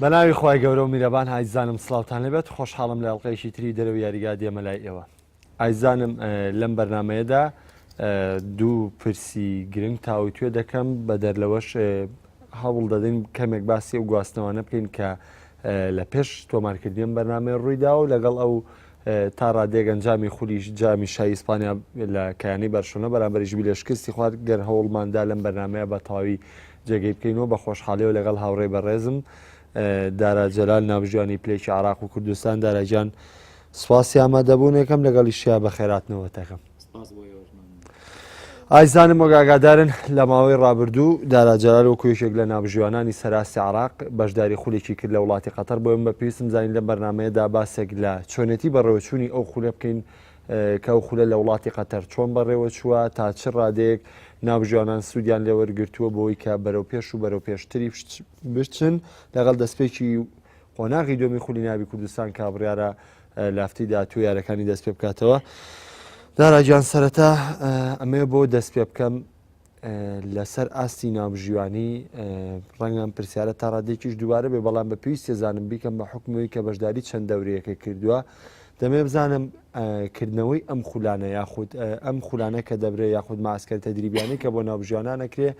بەناوی خوای گەورە و میرەبان ئایزانم سڵاوتان لێبێت خۆشحاڵم لە ئەڵقەیەکی تری دەرەوەی یاریگا دێمە لای ئێوە ئایزانم لەم بەرنمەیەدا دوو پرسی گرنگ تاوتوێ دەکەم بەدەر لەوەش هەوڵ دەدەین کەمێک باسی ئەو گواستنەوانە بکەین کە لە پێش تۆمارکردنی ئەم بەرنمەیە ڕوویدا و لەگەڵ ئەو تا ڕادەیەک ئەنجامی خولی جامی شای ئیسپانیا لە کایانەی بەرشلۆنە بەرامبەر ئیشبیلیە شکستی خوارد، گەر هەوڵماندا لەم بەرنامەیە بە تەواوی جێگەی بکەینەوە بە خۆشحاڵیەوە لەگەڵ هاوڕێی بەڕێزم دارا جەلال ناوبژیوانی پلەیەکی عراق و کوردستان دارا گیان سوپاسی ئامادەبوونێکم لەگەڵیشیا بەخێراتنەوە دەکەم. ئایزانم وەک ئاگادارن لە ماوەی ڕابردوو دارا جەلال وەکو یەکێک لە ناوبژیوانانی سەراستی عراق بەشداری خولێکی کرد لە وڵاتی قەتەر بۆیە من بە پێویستم زانی لەم بەرنامەیەدا باسێک لە چۆنێتی بەڕێوەچوونی ئەو خولە بکەین کە ئەو خولە لە وڵاتی قەتەر چۆن بەڕێوەچووە تا چ ڕادەیەک ناوبژیوانان سوودیان لێوەرگرتووە بۆی کە بەرەو پێش و بەرەو پێشتری بچن لەگەڵ دەستپێکی قۆناغی دووەمی خولی ناوی کوردستان کە بڕیارە لە هەفتەی داهاتوو یارەکانی دەست پێ بکاتەوە. دارا گیان سەرەتا ئەمەیە بۆ دەست پێ بکەم لەسەر ئاستی ناوبژیوانی ڕەنگە ئەم پرسیارە تا ڕادێکیش دووبارە بێ بەڵام بە پێویست زانم بیکەم بە حکومەوەی کە بەشداری چەند دەورەیەکە کردووە دەمێ بزانم کردنەوەی ئەم خولانە یاخود ئەم خولانە کە دەبرێ یاخود معسکەر تەدریبیانی کە بۆ ناوبژیوانانەکرێ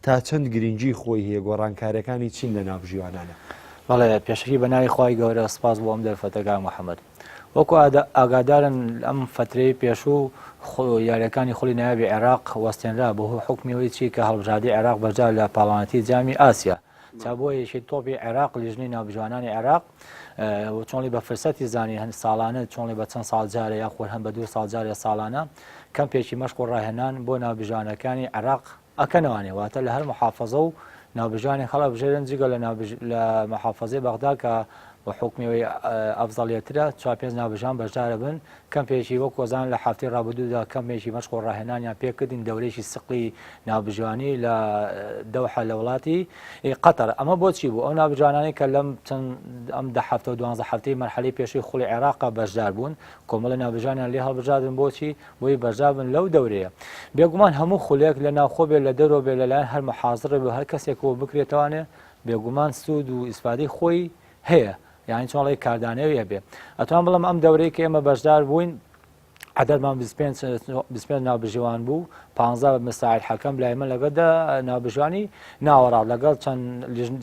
تا چەند گرنگی خۆی هەیە، گۆڕانکاریەکانی چین لە ناوبژیوانانە؟ بەڵێ پێشەکی بە ناوی خوای گەورە سپاس بۆ ئەم دەرفەتە کاک محەممەد. وەکو ئاگادارن ئەم فەترەی پێشوو یاریەکانی خولی نایابی عێراق وەستێنرا بۆ حوکمی ئەوەی چی کە هەڵبژاردەی عێراق بەشدار لە پاڵانەتی جامی ئاسیا جا بۆ یەکێتی تۆپی عێراق لیژنەی ناوبژیوانانی عێراق چۆنی بە فرسەتی زانی هەن ساڵانە چۆنی بە چەند ساڵ جارە یاخود هەم بە دوو ساڵ جارێ ساڵانە کەمپێکی مەشق و ڕاهێنان بۆ ناوبژیوانەکانی عێراق ئەکەنەوانێ واتە لە هەر محافەزە و ناوبژیوانێک هەڵئەبژێرن جگە لە لە محافەزەی بەغدا کە بە حوکمی ئەوەی ئەفزەڵیەترە چوار پێنج ناوبژیوان بەشدارەبن کەمپێکی وەک وەزان لە هەفتەی ڕابردوودا کەمپێکی مەشق و ڕاهێنانیان پێکردین دەورەیەکی سقلی ناوبژیوانی لە دەوحە لە وڵاتی قەتەر ئەمە بۆچی بوو ئەو ناوبژیوانانەی کە لەم چەند ئەم دە هەفتە و دوانزە هەفتەی مەرحەلەی پێشووی خولی عێراقا بەشدار بوون کۆمەڵە ناوبژیوانیان لێ هەڵبژاردن بۆچی بۆی بەشدار بن لەو دەورەیە. بێگومان هەموو خولێک لە ناوخۆ بێ لە دەرەوە بێ لەلایەن هەر محازڕێ بۆ هەر کەسێکەوە بکرێتەوانێ بێگومان سوود و ئیسفادەی خۆی هەیە یانی چۆن ڵێ کاردانەوەی هەبێ ئەتوان بڵێم ئەم دەورەی کە ئێمە بەشدار بووین عددمان 25 ناوبژیوان بوو 15 مساعد حەکەم لای من لەگەڵ دە ناوبژیوانی ناوەڕاست لەگەڵ چەند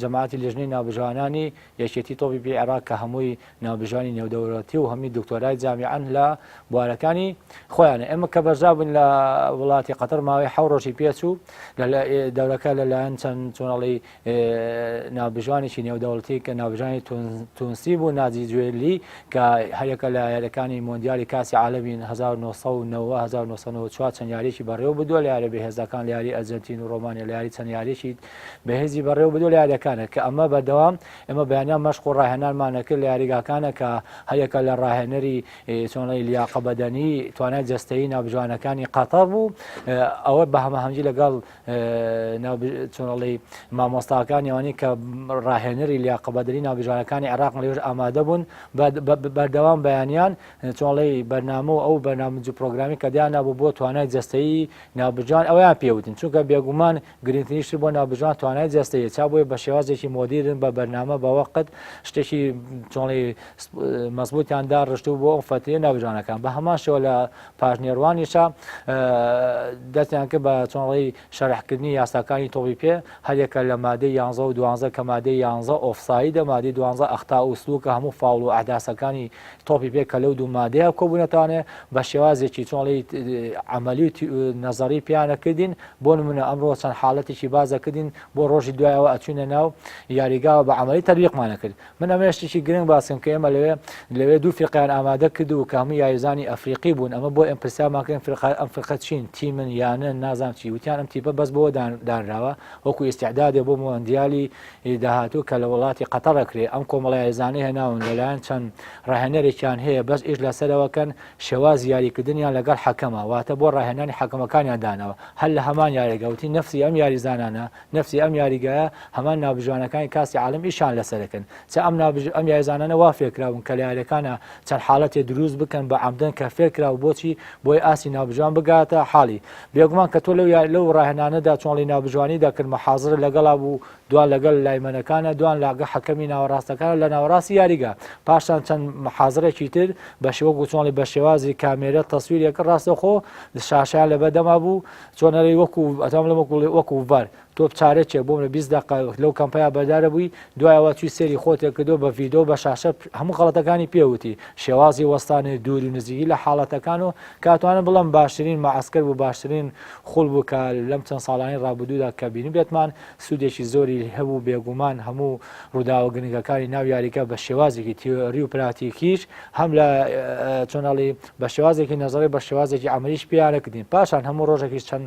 جەماعەتی لیژنەی ناوبژیوانانی یەکێتی تۆپی پێی عێراق کە هەمووی ناوبژیوانی نێودەوڵەتی و هەمووی دکتۆرای جامیعەن لە بوارەکانی خۆیانە. ئێمە کە بەشدار بووین لە وڵاتی قەتەر ماوەی حەو ڕۆژی پێچوو دەورەکە لەلایەن چەند چۆنەڵی ناوبژیوانێکی نێودەوڵەتی کە ناوبژیوانی تونسی بوو ناجی جوێلی کە هەریەکە لە یاریەکانی مۆندیالی کاسی عالەمی 1990 1994 چەند یاریێکی بەڕێوە بردووە لە یاریە بەهێزەکان لە یاری ئەرجەنتین و ڕۆمانیا لە یاری چەند یاریێکی بەهێزی بەڕێوە بردووە لە یاریەکانە کە ئەمە بەردەوام ئێمە بەیانیان مەشق و ڕاهێنانمان ئەکرد لە یاریگاکانە کە هەریەکە لە ڕاهێنەری چۆنڵی لیاقە بەدەنی توانای جەستەیی ناوبژیوانەکانی قەتەر بوو ئەوە بە هەماهەنگی لەگەڵ چۆنڵی مامۆستاکان یوانی کە ڕاهێنەری لیاقە بەدەنی ناوبژیوانەکانی عێراق لەوێش ئامادە بوون بەردەوام بەیانیان چۆنڵی بەرنامە و ئەو بەرنامج و پرۆگرامی کە دایاننابوو بۆ توانای جەستەیی ناوبژیوان ئەویان پێوتن چونکە بێگومان گرنگترین شت بۆ ناوبژیوان توانای جەستەیە چا بۆیە بە شێوازێکی مۆدیرن بە بەرنامە بە وەقت شتێکی چۆنی مەزبوتیان داڕشتوو بۆ ئەو فەترەی ناوبژیوانەکان بە هەمان شێوە لە پاشنێڕوانیشا دەستیان کرد بە چۆنڵی شەرحکردنی یاساکانی تۆپی پێ هەریەکە لە مادەی یانزە و دوانزە کە مادەی یانزە ئۆفسایدە مادەی دوانزە ئەختا و سلوکە هەموو فاوڵ و ئەحداسەکانی تۆپی پێ کە لەو دوو مادەیە کۆبوونەتانێ بە شێوازێکی چۆنڵی عەمەلی و نەزەری پێیانە کردین بۆ نمونە ئەمڕۆ چەند حاڵەتێکی باس دەکردین بۆ ڕۆژی دوایەوە ئەچوینە ناو یاریگاوە بە عەمەلی تەتبیقمان ئەکرد من ئەمەیە شتێکی گرنگ باس کەم کە ئێمە لەوێ لەوێ دوو فیرقەیان ئامادە کرد و کە هەموو یاریزانی ئەفریقی بوون ئەمە بۆ ئێم پرسیارمان کردن فرقە ئەم فرقە چین تیمن یانن نازانم چی وتیان ئەم تیپە بەس بۆ دانراوە وەکو ئیستعدادێ بۆ مۆندیالی داهاتوو کە لە وڵاتی قەتەڕ ئەکرێ ئەم کۆمەڵە یاریزانەی هێناون لەلایەن چەند ڕاهێنەرێکیان هەیە بەس ئیش لەسەرەوە کەن شێوازی یاریکردنیان لەگەڵ حەکەمە واتە بۆ ڕاهێنانی حەکەمەکانیان داناوە هەر لە هەمان یاریگا وتی نەفسی ئەم یاریزانانە نەفسی ئەم یاریگایە هەمان ناوبژیوانەکانی کاسی عالەم ئیشیان لەسەرەکەن چە ئەم ناوبژ ئەم یاریزانانە وا فێرکراون کە لە یاریەکانە چەند حاڵەتێ دروست بکەن بە عەمدەن کە فێرکراو بۆچی بۆی ئاستی ناوبژیوان بگاتە حاڵی بێگومان کە تۆ لەو لەو ڕاهێنانەدا چۆنڵی ناوبژیوانی دەکرد محازرە لەگەڵا بوو. دوان لەگەڵ لایمەنەکانە دوان لاگە حەکەمی ناوەڕاستەکانە لە ناوەڕاستی یاریگا پاشان چەند محازرێکی تر بە شێوە گوچۆڵی بە شێوازی کامێرە تەسویرێکە ڕاستەخۆ شاشیان لە بەدەما بوو چۆنەری وەکو ئەتام لە وەکو وەکو ڤار تۆ چارەکێک بۆ منە 20 دقە لەو کەمپەیا بەدارە بووی دوایەوە چوی سێری خۆتێ کردو بە ڤیدۆ بە شاشە هەموو غەڵەتەکانی پێوتی شێوازی وەستانی دوور و نزیکی لە حاڵەتەکان و کاتوانم بڵم باشترین مەعسکەر بوو باشترین خول بوو کە لەم چەند ساڵانی ڕابردوودا کە بینیبێتمان سوودێکی زۆری هەبوو، بێگومان هەموو ڕووداوە گرنگەکانی ناو یاریگا بە شێوازێکی تیۆری و پراتیکیش هەم لە چۆنەڵی بە شێوازێکی نەزەڕی بە شێوازێکی عەمەلیش پێیانەکردین پاشان هەموو ڕۆژێکیش چەند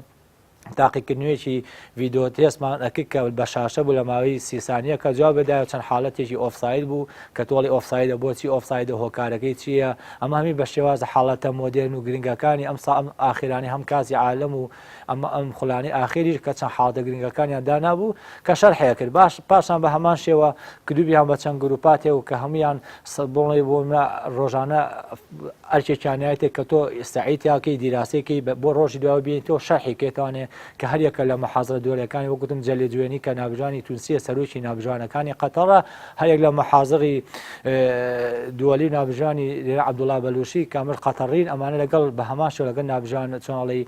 تاقیکردنەوەیەکی ڤیدۆ تێستمان ئەکرد کە بە شاشە بوو لە ماوەی سی سانیە کە جواب بدایە چەند حاڵەتێکی ئۆفساید بوو کە تۆڵی ئۆفسایدە بۆچی ئۆفسایدە هۆکارەکەی چییە ئەمە هەمی بە شێوازە حاڵەتە مۆدێرن و گرنگەکانی ئەم سا ئەم ئاخیرانی هەم کاسی عالەم و ئەمە ئەم خولانەی ئاخیریش کە چەند حاڵەتە گرنگەکانیان دانابوو کە شەرحی کرد باش پاشان بە هەمان شێوە کردوبیان بە چەند گروپاتێ و کە هەمویان بڵێ بۆ ڕۆژانە ئەرکێکیان نایەتێک کە تۆ سەعیتیاکەی دیراسەیەکەی بۆ ڕۆژی دوای بین تۆ شەرحی کەیتوانێ کە هەریەکە لە محازرە دووەکانی وەکوتم جەلێ جوێنی کە نابژانی تونسیە سەرۆکی نابژانەکانی قەتەڕە هەریەک لە محازڕی دووەلی و نابژانی عەبدوڵا بەلوشی کە ئەمەش قەتەڕین ئەمانە لەگەڵ بە هەمان شێوە لەگەڵ نابژان چۆنڵی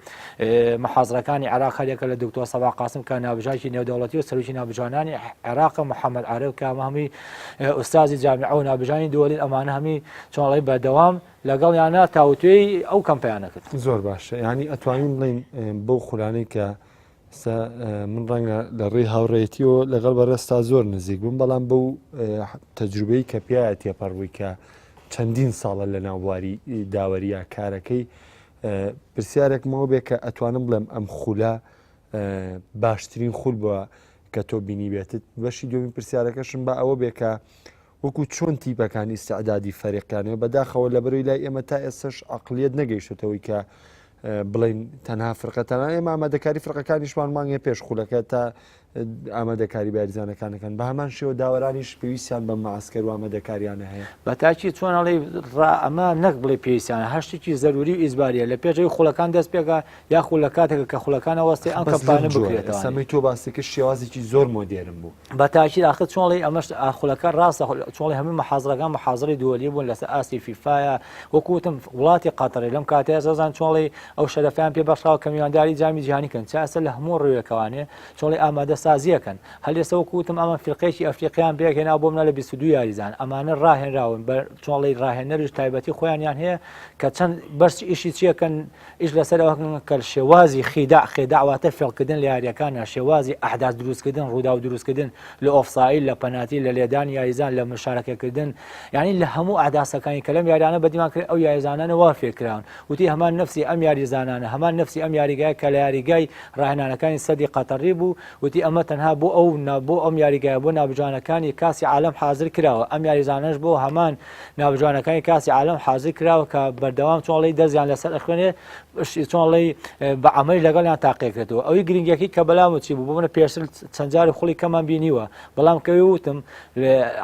محازڕەکانی عێراق هەریەکە لە دکتۆر سەبا قاسم کە نابژاکی نێودەوڵەتی و سەرۆکی نابژانانی عێراق محەممەد عارف کە ئەمە هەمووی ئوستازی جامیعە و نابژانی دووەلین ئەمانە هەمی چۆنڵی بەردەوام لەگەڵیانە تاوتوێی ئەو کەمپیانە کرد. زۆر باشە یعنی ئەتوانین بڵین بەو خولانەی کە ئێستا من ڕەنگە لە ڕێی هاوڕێیەتیەوە لەگەڵ بەڕێزتا زۆر نزیک بووم بەڵام بەو تەجروبەی کە پیاە تێپەڕبووی کە چەندین ساڵە لە ناوبواری داوەریە کارەکەی پرسیارێکمەوە بێ کە ئەتوانم بڵێم ئەم خولە باشترین خول بووە کە تۆ بینی بێتت بەشی دومی پرسیارەکەشم بە ئەوە بێ کە وەکو چۆن تیپەکان ئیسعدادی فەریقیانەوە بەداخەوە لە بەرەی لای ئێمە تا ئێستش عقلیت نەگەیشتەوەی کە بڵین تەنها فرقە تەنها ئێمە ئامادەکاری فرقەکانیشمان مانگێ پێش خولەکە تا ئامادەکاری باریزانەکانەکەن بە هەمان شێوە داوەرانیش پێویستیان بە معسکەر و ئامادەکاریانە هەیە. بە تاکی چۆن ئەڵێی ڕا ئەمە نەک بڵێ پێویستیانە هەر شتێکی زەروری و ئیجباریە لە پێش ئەوەی خولەکان دەست پێکا یاخود لە کاتێکە کە خولەکان ئەوەستێ ئەم بەس لەم کەمپانە جۆرە بکرێتەوە. ئێستا مەی تۆ باسی کرد شێوازێکی زۆر مۆدێرن بوو. بە تاکید ئاخر چۆن ئەڵێی ئەمەش خولەکە ڕاستە چۆن ئەڵێی هەموو محازرەکان محازرەی دووەلی بوون لەسەر ئاستی فیفایە وەکو وتم وڵاتی قەتەڕی لەم کاتەیە زۆزان چۆن ئەڵێی ئەو شەرەفیان پێ بەخشراوە کە میوانداری جامی جیهانی کەن چا ئێستا لە هەموو ڕوویەکەوانێ چۆن ئەڵێی ئامادە سازیەکەن هەر ئێستا وەکو وتم ئەمە فیرقەیەکی ئەفریقیان پێکهێنا بۆ منە لە 22 یاریزان ئەمانە ڕاهێنراون بە چۆن ئەڵێی ڕاهێنەریش تایبەتی خۆیانیان هەیە کە چەند بەس ئیشی چیەکەن ئیش لەسەر ئەوە کە شێوازی خیداع خێداع واتە فێڵکردن لە یاریەکانە شێوازی ئەحداس دروستکردن ڕووداو دروستکردن لە ئۆفساید لە پەناتی لە لێدانی یاریزان لە مشارەکەکردن یعنی لە هەموو ئەحداسەکانی کە لەم یاریانە بەدیمان کرد ئەو یاریزانانە وا فێرکراون وتی هەمان نفسی ئەم یاریزانانە هەمان نفسی ئەم یاریگای کە لە یاریگای ڕاهێنانەکانی سەدی قەتەڕی بوو وتی ئەمە تەنها بۆ ئەو بۆ ئەم یاریگایە بۆ نابژانەکانی کاسی عالم حاضر کراوە ئەم یاریزانەش بۆ هەمان ناوبژیوانەکانی کاسی عالەم حازر کراوە کە بەردەوام چۆڵی دەستیان لەسەر ئەخوێنێ چۆڵی بە عملی لەگەڵیان تاقیکرێتەوە ئەوی گرنگەکەی کە بەلام چی بوو بۆ منە پێشتر چەند جاری خوڵی کەمان بینیوە بەڵام کەوی وتم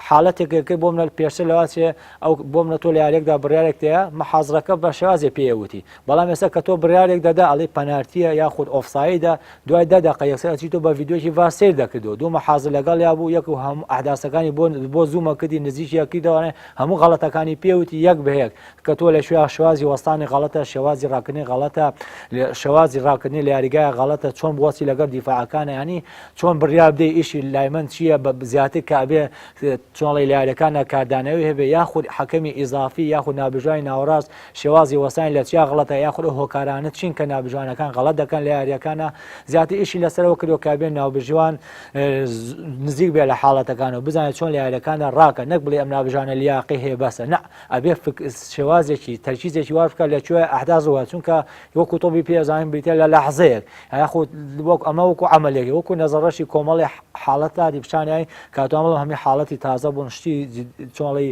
حالەتێک کرد بۆ منە پێشتر لەواچێ ئەو بۆ منە تۆ لە یاریێکدا بڕیارێک تەیە مەحازرەکە بە شێوازێ پێوتی بەڵام ئێستا کە تۆ بڕیارێک دەدا ئەڵێ پەنارتیە یاخود ئۆفسایدە دوای دە دەقە یەکسەر ئەچی تۆ بە ڤیدیۆکی ڤار سەیر دەکردەوە دوو مەحازر لەگەڵیا بوو یەک و هەموو ئەحداسەکانی بۆ بۆ زوومە کردی نزیکیە کردەوانێ هەموو غەڵەتەکانی پێوتی یەک بە یەک کە تۆ لە شوێ شێوازی وەستانی غەڵەتە شێوازی ڕاکردنی غەڵەتە شێوازی ڕاکردنی لە یاریگای غەڵەتە چۆن بوەستی لەگەڵ دیفاعەکانە ینی چۆن بڕیار بدەی ئیشی لایمەن چییە بە زیاتر کە ئەبێ چۆنڵی لە یاریەکانە کاردانەوەی هەبێ یاخود حەکەمی ئیزافی یاخود نابژوانی ناوەڕاست شێوازی وەستانی لە چیا غەڵەتە یاخود ئەو هۆکارانە چین کە ناوبژیوانەکان غەڵەت دەکەن لە یارییەکانە زیاتر ئیشی لەسەرەوە کردووە کە بێن ناوبژیوان نزیک بێ لە حاڵەتەکان و بزانێت چۆن لە یاریەکاندا ڕاکە نەک بڵێ ئەم ناوبژانە لیاقی هەیە بەسە نە ئەبێ شێوازێکی تەرکیزێکی وار بکە لە کوێ ئەحداز وە چونکە وەکو تۆپی پێ زانین بریتە لە لەحزەیەک یاخود وەک ئەمە وەکو عملێک وەکو نەزەڕەشی کۆمەڵی حاڵەتدا دیپشانیای کاتوان بڵم هەمی حاڵەتی تازە بوون شتی چۆڵی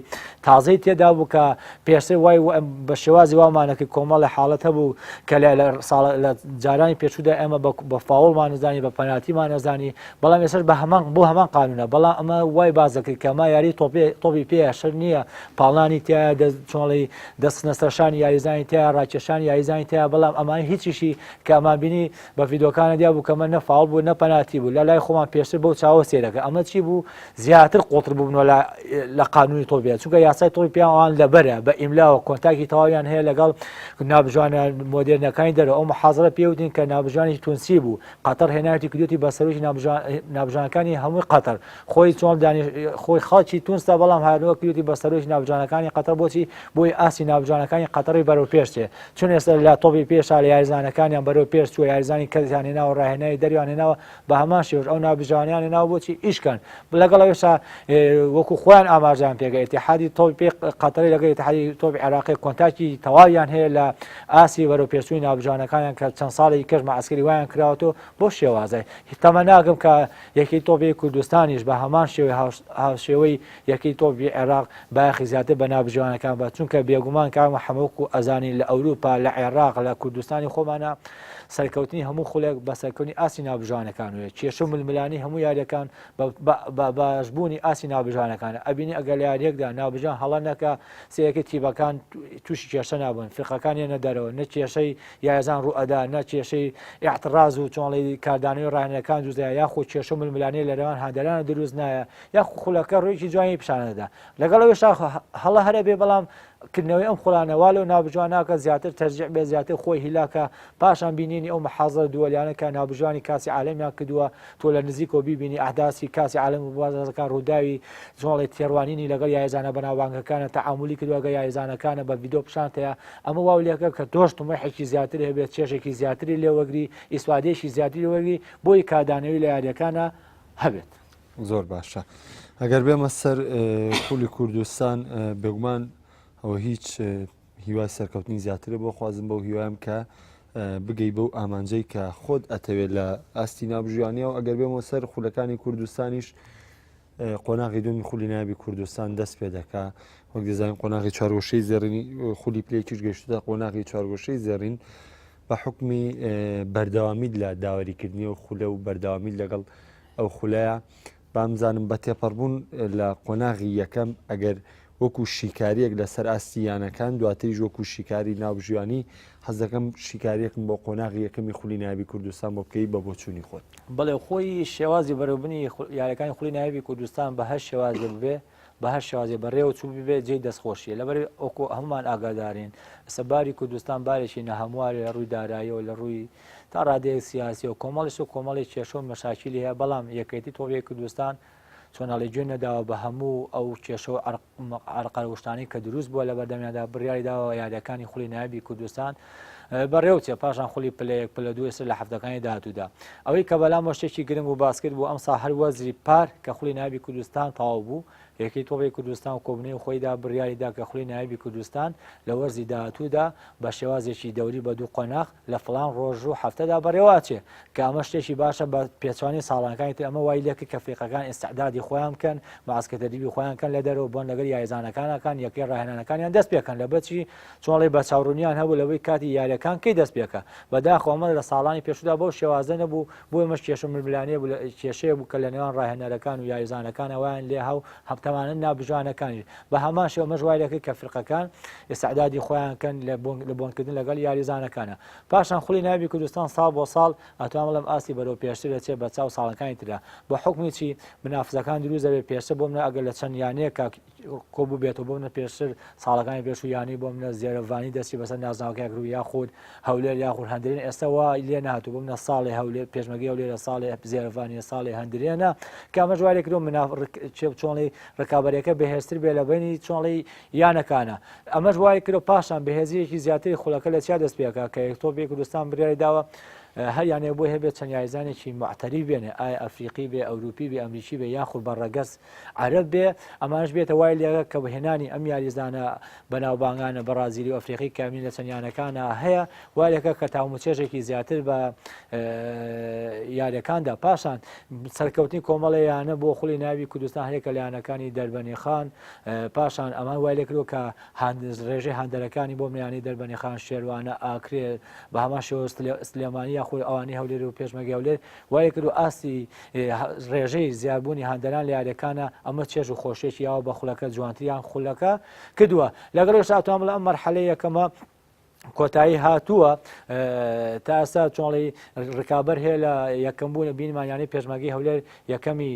تازەی تێدا بوو کە پێشتر وای بە شێوازی وامانەکە کۆمەڵی حاڵەت هەبوو کە لە ساڵ لە جارانی پێشوودا ئێمە بە فاوڵمان نەزانی بە پەناتیمان نەزانی. ناوبژیوانی بەڵام ئێستاش بە هەمان بۆ هەمان قانونە بەڵام ئەمە وای باس دەکرد کە ئەمە یاری تۆپی تۆپی پێیە شەر نییە پاڵنانی تایە دەست چۆڵی دەستنە سەرشانی یاریزانی تایە ڕاکێشانی یاریزانی تایە بەڵام ئەمان هیچیشی کە ئەمان بینی بە ڤیدۆکانە دیار بوو کە ئەمە نە فاوڵ بوو نە پەناتی بوو لە لای خۆمان پێشتر بەو چاوە سێرەکە ئەمە چی بوو زیاتر قوڵتر ببنەوە لە لە قانونی تۆپی پێ چونکە یاسای تۆپی پێ ئەوان لەبەرە بە ئیملاوە کۆنتاکی تەواویان هەیە لەگەڵ نابژوانە مۆدێرنەکانی دەرەوە ئەو محازرە پێوتین کە نابژوانی تونسی بوو قەتەر هێناویەتی کردوێتی بە سەرۆکی نابژانەکانی هەمووی قەتەر خۆی چۆن دانی خۆی خەڵکی تونسە بەڵام هاتووە کردوێتی بە سەرۆکی نابژانەکانی قەتەر بۆچی بۆی ئاستی نابژانەکانی قەتەری بەرەو پێش چێ چون ئێستا لە تۆپی پێشا لە یاریزانەکانیان بەرەو پێش چووە یاریزانی کەسیان هێناوە ڕاهێنای دەریان هێناوە بە هەمان شێوەش ئەو ناوبژیوانیان هێناوە بۆچی ئیشکەن لەگەڵ ئەوێشا وەکو خۆیان ئاماژەیان پێگە ئیتیحادی تۆپی پێی قەتەری لەگەڵ ئیتیحادی تۆپی عێراقی کۆنتاکی تەواویان هەیە لە ئاستی بەرەو پێشچووی ناوبژیوانەکانیان کە چەند ساڵێکی کەش مەعسکەری وایان کراوەتەوە بۆ شێوازە تەمە ناکەم کە یەکەی تۆپی کوردستانیش بە هەمان شێوەی هاوشێوەی یەکەی تۆپی عێراق بایەخی زیاتر بە ناوبژیوانەکان بە چونکە بێگومان کاک محەممەد وەکو ئەزانین لە ئەوروپا لە عێراق لە کوردستانی خۆمانە سەرکەوتنی هەموو خولێک بە سەرکەوتنی ئاستی ناوبژیوانەکان وێ کێشە و ململانی هەموو یاریەکان بە باشبوونی ئاستی ناوبژیوانەکانە ئەبینی ئەگەر لە یاریەکدا ناوبژیوان هەڵە نەکا سێیەکەی تیپەکان تووشی کێشە نابن فیرقەکان یەنە دەرەوە نە کێشەی یاریزان ڕوو ئەدا نە کێشەی ئیعتڕاز و چۆنڵی کاردانەوەی ڕاهێنەرەکان دروست دەیا یاخود کێشە و ململانێ لە نێوان هاندەرانە دروست نایە یاخود خولەکە ڕوویەکی جوانی پیشان نەدا لەگەڵ ئەوێشا هەڵە هەرە بێ بەڵام کردنەوەی ئەم خولانە وا لەو ناوبژیوان ناکات زیاتر تەرجیع بێت زیاتر خۆی هیلاکە پاشان بینینی ئەو محازەرە دووەلیانە کە ناوبژیوانی کاسی عالەمیان کردووە تۆ لە نزیکەوە بیبینی ئەحداسی کاسی عالەم و بازەکان ڕووداوی جۆڵێ تێڕوانینی لەگەڵ یاریزانە بەناوبانگەکانە تەعامولی کردووە لەگەڵ یاریزانەکانە بە ڤیدۆ پیشانتەیە ئەمە واو لێکە کە تۆش تموحێکی زیاتر هەبێت چێژێکی زیاتری لێوەگری ئیسفادەیەکی زیاتری وەرگری بۆی کاردانەوەی لە یاریەکانە هەبێت. زۆر باشە ئەگەر بێمە سەر خولی کوردستان بێگومان ئەوە هیچ هیوای سەرکەوتنی زیاترە بۆ خوازم بەو هیوایم کە بگەی بەو ئامانجەی کە خۆت ئەتەوێت لە ئاستی ناوبژیوانە و ئەگەر بێمەوە سەر خولەکانی کوردستانیش قۆناغی دومی خولی نابی کوردستان دەست پێ دەکا وەک دەزانین قۆناغی چوارگۆشەی زێڕینی خولی پلێکیش گەشتە قۆناغی چوارگۆشەی زێڕین بە حکمی بەردەوامیت لە داوەریکردنی و خولە و بەردەوامیت لەگەڵ ئەو خولەیە بامزانم بە تێپەڕبوون لە قۆناغی یەکەم ئەگەر وەکو شیکاریەک لەسەر ئاستی یانەکان دواتریش وەکو شیکاری ناوبژیوانی حەز دەکەم شیکاریەکم بۆ قۆناغی یەکەمی خولی نایابی کوردستان بۆ بکەی بە بۆچوونی خۆت. بەڵێ خۆی شێوازی بەرەوبنی یاریەکانی خولی نایابی کوردستان بە هەر شێوازێک بێ بە هەر شێوازێ بەڕێوە چوو ببێ جێی دەستخۆشیە لەبەر وەکو هەمومان ئاگادارین ئێستا باری کوردستان بارێکی نەهەموارە لە ڕووی داراییەوە لە ڕووی تا ڕادەیەک سیاسی و کۆمەڵیش و کۆمەڵی کێشە و مەشاکیلی هەیە بەڵام یەکێتی تۆپی کوردستان چۆن ئەڵێ گوێ نەداوە بە هەموو ئەو کێشە و عەرقەلوشتانەی کە دروست بووە لە بەردەمیاندا بڕیاری داوە یاریەکانی خولی نایابی کوردستان بەڕێوچێ پاشان خولی پلە یەک پلە دوو ئێستا لە هەفتەکانی داهاتوودا ئەوەی کە بەلامەوە شتێکی گرنگ و باسکرد بوو ئەمساڵ هەر وەرزی پار کە خولی نایابی کوردستان تەواو بوو یەکەی تۆپی کوردستان و کۆبوونەوەی خۆیدا بڕیاری دا کە خولی نایابی کوردستان لە وەرزی داهاتوودا بە شێوازێکی دەوری بە دوو قۆناغ لە فڵان ڕۆژ و هەفتەدا بەڕێوە ئەچێ کە ئەمە شتێکی باشە بە پێچوانی ساڵانەکانی تر ئەمە وای لێکرد کە فیرقەکان ئیستعدادی خۆیان بکەن معسکر تدریبی خۆیان کەن لە دەرەوە بۆن لەگەل یاریزانەکانەکان یەکەی ڕاهێنانەکانیان دەست پێکەن لە بەچی چۆڵی بە چاوڕونیان هەبوو لەوەی کاتی یاریەکان کەی دەست پێکە بەداخەوە ئەمە لە ساڵانی پێشودا بەو شێوازە نەبوو بۆ ئەمەش کێشە ململانێ بوو لە کێشەیە بوو کە لە نێوان ڕاهێنەرەکان و یاریزانەکان وایان لێ هاو هەفتەمانە نابژانەکانیش بە هەمان شێوە ئەمەش وای دەکرد کە فرقەکان ئیستعدادی خۆیان کەن لە بۆن لە بۆنکردن لەگەڵ یاریزانەکانە پاشان خولی نایابی کوردستان ساڵ بۆ ساڵ ئەتوانم بڵێم ئاستی بەرەو پێشتر دەچێت بە چاو ساڵەکانی ترە بە حوکمی چی منافسەکان دروست دەبێت پێشتر بۆ منە ئەگەر لە چەند یانەیەکا کۆ بووبێتەوە بۆ منە پێشتر ساڵەکانی پێشوو یانەی بۆ منە زێرەڤانی دەستی بەسەر نازناوەکەی کرد یاخود هەولێر یاخود هەندرێن ئێستا وا لێ نهاتوو بۆ منە ساڵێ هەولێر پێشمەرگەی هەولێرە ساڵێ زێرەڤانیە ساڵێ هەندرێنە کە ئەمەش وای لێکردووە مناف چۆنڵی ڕکابەریەکە بەهێزتر بێ لە بەینی چۆنڵی یانەکانە ئەمەش وای کرد پاشان بەهێزیەکی زیاتری خولەکە لە چیا دەست پێکا کە یەکتۆپی کوردستان بریاری داوە هەر یانەیە بۆی هەبێت چەند یاریزانێکی معتەریف بێنێ ئایا ئەفریقی بێ ئەوروپی بێ ئەمریکی بێ یاخود بە ڕەگەز عەرەب بێ ئەمانش بێتە وای لێگە کە بەهێنانی ئەم یاریزانە بەناوبانگانە بەڕازیلی و ئەفریقی کامین لە چەند یانەکانە هەیە وای لەکە کە تاوموچێژێکی زیاتر بە یاریەکاندا پاشان سەرکەوتنی کۆمەڵی یانە بۆ خولی ناوی کوردستان هەیەکە لە یانەکانی دەربەنیخان پاشان ئەمان وای لێکردووە کە ڕێژەی هاندەرەکانی بۆ میانی دەربەنیخان شێروانە ئاکرێ بە هەمان شێوە سلێمانی یاخود ئەوانەی هەولێر و پێشمەرگەی هەولێر وای کرد و ئاستی ڕێژەی زیادبوونی هاندەران لە یاریەکانە ئەمە چێژ و خۆشیەکی یاوە بە خولەکە جوانتریان خولەکە کردووە لەگەڵ ئێستا ئەتوانم بڵێم ئەم مەرحەلەی یەکەمە کۆتایی هاتووە تا ئێستا چۆڵی ڕکابەر هەیە لە یەکەم بوون بینمان یانەی پێشمەرگەی هەولێر یەکەمی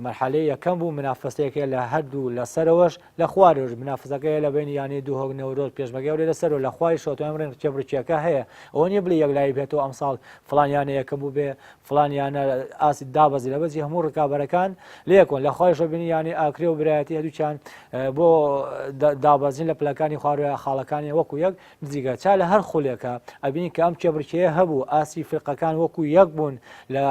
مەرحەلەی یەکەم بوو منافەسەیەک هەیە لە هەردوو لە سەرەوەش لە خوارەوەش منافەسەکە هەیە لە بەینی یانەی دهۆک نەورۆز پێشمەرگەی هەولێر لە سەرەوە لە خواریشەوە توانیم بڵێین کێبڕکێکە هەیە ئەوە نییە بڵێ یەکلایی بێتەوە ئەمساڵ فڵان یانە یەکەم بوو بێ فڵان یانە ئاستی دابەزی لە بەجی هەموو ڕکابەرەکان لەیەکۆن لە خواریشەوە بینی یانەی ئاکرێ و برایەتی هەردووکیان بۆ دابەزین لە پلەکانی خوارەوە خاڵەکانی وەکو یەک نزیکە چا لە هەر خولێکە ئەبینی کە ئەم کێبڕکێیە هەبوو ئاستی فرقەکان وەکو یەک بوون لە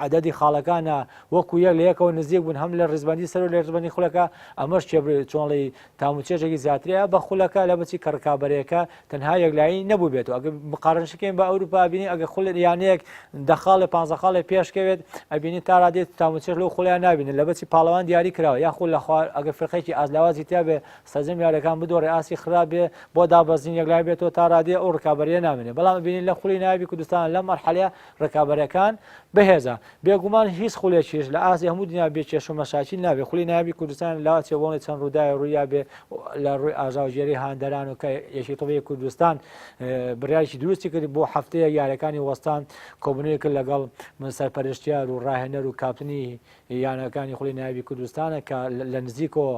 عەدەدی خاڵەکانە وەکو یەک لە یەکەوە نزیک بوون هەم لە ڕیزبەندی سەر و لە ڕیزبەندی خولەکە ئەمەش کێبڕ چۆنڵی تاموچێژێکی زیاترەیە بە خولەکە لە بچی کە ڕکابەرەکە تەنها یەکلایی نەبوو بێت و ئەگەر مقارنەشکەین بە ئەوروپا بینی ئەگە خول یانەیەک دە خاڵێ پ خاڵێ پێشکەوێت ئەبینی تا ڕادێت تاموچێژ لەو خولیان نابینن لە بەچی پاڵەوان دیاری کراوە یاخود لە خوار ئەگە فرقێکی ئازلاوازی تیا بێ سەرجەم یاریەکان بدۆڕێ ئاستی خراپ بێ بۆ دابەزین یەکلای بێتەوە تا رادەیە ئەو رکابەریە نامێنێ بەڵام ئەبینین لە خولی نایابی کوردستان لەم مەرحەلەیە رکابەرەکان بەهێزە بێگومان هیچ خولێکیش لە ئاستی هەموو دنیا بێ کێشە و مەشاکیل نابێ خولی نایابی کوردستان لا چێ بۆڵێ چەند ڕووداوێ ڕوویا بێ لە ڕووی ئاژاوگێری هاندەران و کە یەکێتی تۆپی کوردستان بڕیارێکی دروستی کرد بۆ هەفتەیەک یاریەکانی وەستان کۆبوونەوەی کرد لەگەڵ سەرپەرشتیار و ڕاهێنەر و کاپتنی یانەکانی خولی نایابی کوردستانە کە لە نزیکەوە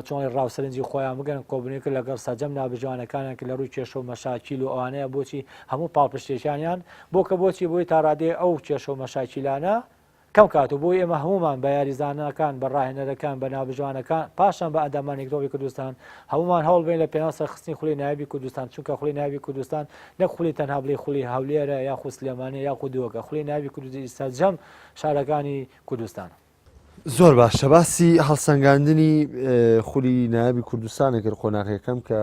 چۆن ڕاو سەرنجی خۆیان بگەن کۆبوونەوەی کرد لەگەڵ سەرجەم ناوبژیوانەکانیان کە لە ڕووی کێشە و مەشاکیل و ئەوانەیە بۆچی هەموو پاڵپشتێکیانیان بۆ کە بۆچی بۆی تا ڕادەیە ئەو کێشە و مەشاکیلانە کەم کات و بۆی ئێمە هەمومان بە یاریزانەکان بە ڕاهێنەرەکان بە ناوبژیوانەکان پاشان بە ئەندامانی تۆپی کوردستان هەمومان هەوڵ بین لە پێناو سەرخستنی خولی نایابی کوردستان چونکە خولی نایابی کوردستان نەک خولی تەنها بڵێ خولی هەولێرە یاخود سلێمانیە یاخود دهۆکە خولی نایابی کوردستان سەرجەم شارەکانی کوردستان. زۆر باشە باسی هەڵسەنگاندنی خولی نایابی کوردستانە کرد قۆناغ یەکەم کە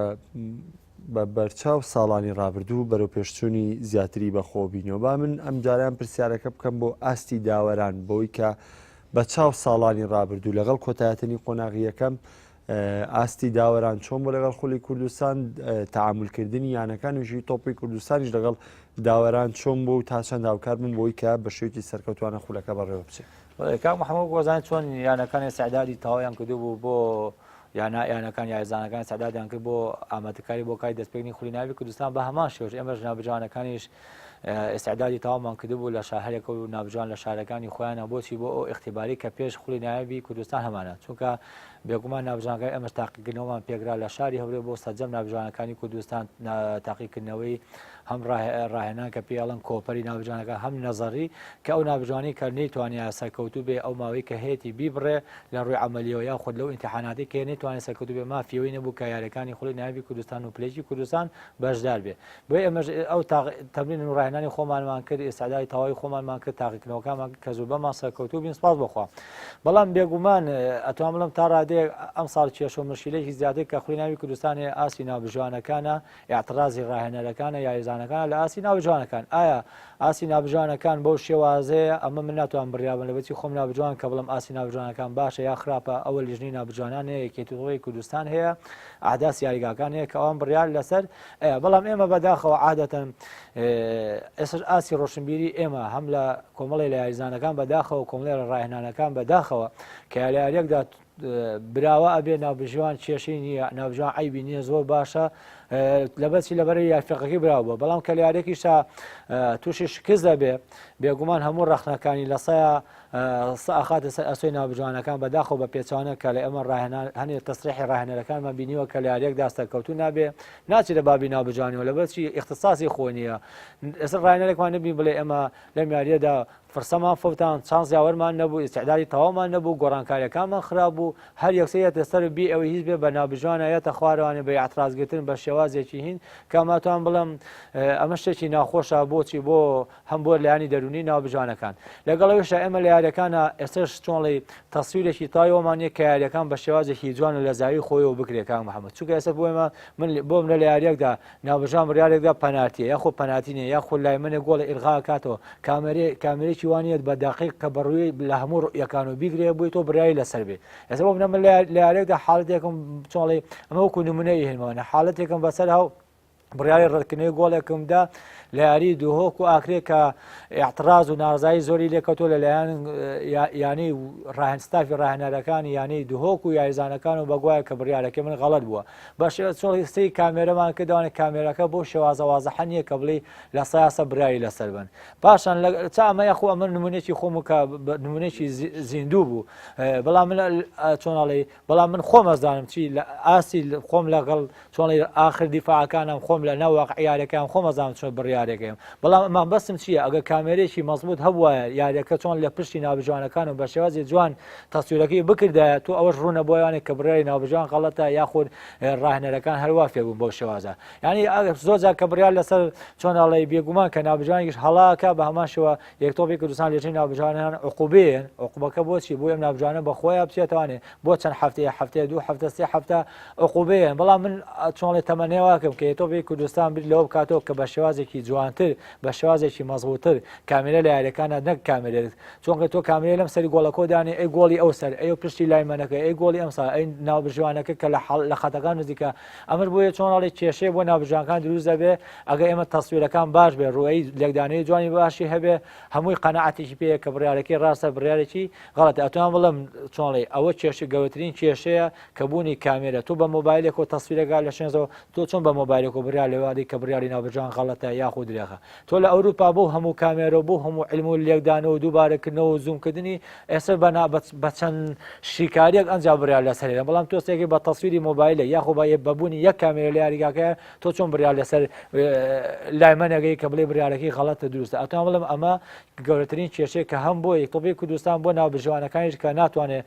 بە بەرچاو ساڵانی ڕابردوو بەرەو پێشچوونی زیاتری بەخۆ بینەوە با من ئەم جاریان پرسیارەکە بکەم بۆ ئاستی داوەران بۆی کە بە چاو ساڵانی ڕابردوو لەگەڵ کۆتایەتنی قۆناغی یەکەم ئاستی داوەران چۆن بۆ لەگەڵ خولی کوردستان تەعامولکردنی یانەکان وژی تۆپی کوردستانیش لەگەڵ داوەران چۆن بوو و تا چەند هاوکار بوون بۆی کە بە شێوەیەکی سەرکەوتوانە خولەکە بەڕێوە بچێت. کاک محەممەد گۆزان چۆن یانەکان ئیستعدادی تەواویان کردو بوو بۆ یانە یانەکان یاریزانەکان ئیستعدادیان کرد بۆ ئامادەکاری بۆ کاری دەستپێکردنی خولی ناوی کوردستان بە هەمان شێوەش ئێمەش ناوبژیوانەکانیش ئیستعدادی تەواومان کردبوو لە شار هەرێکە و ناوبژیوان لە شارەکانی خۆیانە بۆچی بۆ ئەو ئیختیباری کە پێش خولی نایابی کوردستان هەمانە چونکە بێگومان ناوبژیوانەکانی ئێمەش تاقیکردنەوەمان پێکرا لە شاری هەولێر بۆ سەرجەم ناوبژیوانەکانی کوردستان تاقیکردنەوەی هەم ڕاهێنان کە پێی ئەڵێن کۆپەری ناوبژیوانەکان هەم نەزەری کە ئەو ناوبژیوانەی کە نەیتوانیایە سەرکەوتوو بێ ئەو ماوەی کە هەیەتی بیبڕێ لە ڕووی عەمەلیەوە یاخود لەو ئیمتیحاناتەی کە نەیتوانێت سەرکەوتوو بێ مافی ئەوەی نەبوو کە یاریەکانی خولی نایابی کوردستان و پلەیەکی کوردستان بەشدار بێ بۆیە ئێمەش ئەو تەمرین و ڕاهێنانی خۆمانمان کرد ئیستعدادی تەواوی خۆمانمان کرد تاقیکردنەوەکانمان کرد کە زۆربەمان سەرکەوتوو بین سپاس بۆ خوا بەڵام بێگومان ئەتوانم بڵێم تا ڕادەیەک ئەمساڵ کێشە و مشکیلێکی زیاتر کە خولی ناوی کوردستان هەیە ئاستی ناوبژیوانەکانە ئیعتڕازی ڕاهێنەرەکانە یاریزانەکانە لە ئاستی ناوبژیوانەکان ئایا ئاستی ناوبژیوانەکان بەو شێوازەیە ئەمە من ناتوانم بڕیار بم لەبەرچی خۆم ناوبژیوان کە بڵێم ئاستی ناوبژیوانەکان باشە یا خراپە ئەوە لیژنەی ناوبژیوانان هەیە یەکێتی تۆپی کوردستان هەیە ئەحداث یاریگاکان هەیە کە ئەوان بڕیار لەسەر ئەیە بەڵام ئێمە بەداخەوە عادەتەن ئێسش ئاستی ڕۆشنبیری ئێمە هەم لە کۆمەڵی لە یاریزانەکان بەداخەوە کۆمەڵی لە ڕاهێنانەکان بەداخەوە کە لە یاریەکدا براوە ئەبێ ناوبژیوان کێشەی نییە ناوبژیوان عیبی نییە زۆر باشە لەبەرچی لەبەری یاریفەکەی براوە بووە بەڵام کە لە یاریەکیشا تووشی شکست دەبێ بێگومان هەموو ڕەخنەکانی لە سەیە سە ئەخاتە سەر ئەسۆی ناوبژیوانەکان بەداخەوە بە پێچەوانە کە لە ئێمە ڕاهێنان هەنێ تەسریحی ڕاهێنەرەکانمان بینیوە کە لە یاریەکدا سەرکەوتوو نابێ ناچێتە بابی ناوبژیوانەوە لەبەرچی ئیختیساسی خۆی نییە ئێستا ڕاهێنەرێکمان نەبین بڵێ ئێمە لەم یاریەدا فرسەمان فەوتان چانس یاوەرمان نەبوو ئیستعدادی تەواومان نەبوو گۆڕانکاریەکانمان خراپ بوو هەر یەکسەر یەتە سەر بی ئەوەی هیچ بێ بە ناوبژیوانە یەتە خوارەوانێ بە ئیعتراز گرتن بە شێوازێکی هین کە ماتوان بڵێم ئەمە شتێکی ناخۆشە بۆچی بۆ هەم بۆ لایەنی دەروونی ناوبژیوانەکان. لەگەڵ ئەوەشدا ئێمە لە یاریەکانا ئێستەش چۆنڵی تەسویرێکی تایەوەمان نیە کە یاریەکان بە شێوازێکی جوان و لە زاوی خۆیەوە بکرێ کاک محەممەد چونکە ئێستا بۆ ئێمە من بۆم لە یاریەکدا ناوبژیوان بڕیارێکدا پەنارتیە یاخۆ پەناتی نیە یاخۆ لای منێ گۆڵی ئیلغا کاتەوە کامێرێ کامێرێکی وانیت بە دقیق کە بەڕووی لە هەموو ڕوئیەکان و بیگرێ بووی تۆ بڕیاری لەسەر بێ ئێستا بۆ منە من لە یاریەکدا حاڵەتێکم چۆنڵی ئەمە وەکو نمونە ئیهێنمەوە حاڵەتێکم بەسەر هاو. بڕیاری ڕەتکردنەوەی گۆڵێکم دا لە یاری دهۆک و ئاکرێ کە اعتراز و ناڕزایی زۆری لێکەوتۆ لەلایەن یانەی ڕاهێن ستافی ڕاهێنەرەکانی یانەی دهۆک و یاریزانەکان و بەگوایە کە بڕیارەکەی من غەڵەت بووە بە شێوە سەی کامێرەمان کردوانە کامێرەکە بۆ شێوازە وازەحە نییە کە بڵێ لە سایاسە بڕیاری لەسەر بن پاشان لە چا ئەمە یاخۆ ئەمە نمونێکی خۆم و کە نمونێکی زیندوو بوو بەڵام من چۆناڵی بەڵام من خۆم ئەزانم چی لە ئاستی خۆم لەگەڵ چۆنی ئاخر دیفاعەکانم خۆم لە ناو واقع یاریەکان خۆم ئەزانم چۆن بڕیارێکەکەم بەڵام مەبەستم چییە ئەگەر کامێرێکی مەزبوط هەبوایە یاریەکە چۆن لە پشتی ناوبژیوانەکان و بە شێوازی جوان تەسویرەکەی بکردایە تۆ ئەوەش ڕوونە بۆیانێک کە بڕیاری ناوبژیوان غەڵەتە یاخود ڕاهێنەرەکان هەروا فێربوون بەو شێوازە یعنی زۆر جار کە بڕیار لەسەر چۆن ئەڵێ بێگومان کە ناوبژیوانێکیش هەڵاکە بە هەمان شێوە یەک تۆپی کوردستان لێژنەی ناوبژیوانان عقوبەیەن عقوبەکە بۆچی بۆ ئەم ناوبژیوانە بە خۆیان بچێتوانێ بۆ چەند هەفتەیە هەفتەیە دوو هەفتە سێ هەفتە عقوبەیەن بەڵام من چۆنڵێ تەمەنێواکەم کە تۆپی کوردستان بیر لەوە بکاتەوە کە بە شێوازێکی جوانتر بە شێوازێکی مەزبووتر کامێرە لە یاریەکانە نەک کامێرێت چۆنکە تۆ کامێرە لەم سەری گۆڵەکۆ دانێ ئەی گۆڵی ئەو سەر ئەی پشتی لای مەنەکە ئەی گۆڵی ئەم سا ئەی ناوبژیوانەکە کە لە حەڵ لە خەتەکان نزیکە ئەمەش بۆیە چۆنڵێ کێشەیە بۆ ناوبژیوانەکان دروست دەبێ ئەگەر ئێمە تەسویرەکان باش بێ ڕوئەی لێکدانەوەی جوانی باشی هەبێ هەمووی قەناعەتێکی پێیە کە بڕیارەکەی ڕاستە بڕیارێکی غەڵەتە ئەتوان بڵێم چۆنڵێ ئەوە کێشە گەورەترین کێشەیە کە بوونی کامێرە تۆ بە مۆبایلێک و تەسویرەکە لە شوێنەوە تۆ چۆن بە مۆبایلێک و بڕیار لەوادی کە بڕیاری ناوبژیوان غەڵەتە یاخود درێغە تۆ لە ئەوروپا بۆ هەموو کامێرە و بۆ هەموو علم و لێکدانەوە و دووبارەکردنەوە و زوومکردنی ئێستا بە بە چەند شیکاریەک ئەنجا بڕیار لەسەر بەڵام تۆ سێکی بە تەسویری مۆبایلە یاخۆ بە بەبوونی یەک کامێرە لە یاریگاکە تۆ چۆن بڕیار لەسەر لایمەنەگەی کە بڵێ بڕیارەکەی غەڵەتە دروستە ئەتوان بڵێم ئەمە گەورەترین کێشەیە کە هەم بۆ یەکتۆپی کوردستان بۆ ناوبژیوانەکانیش کە ناتوانێت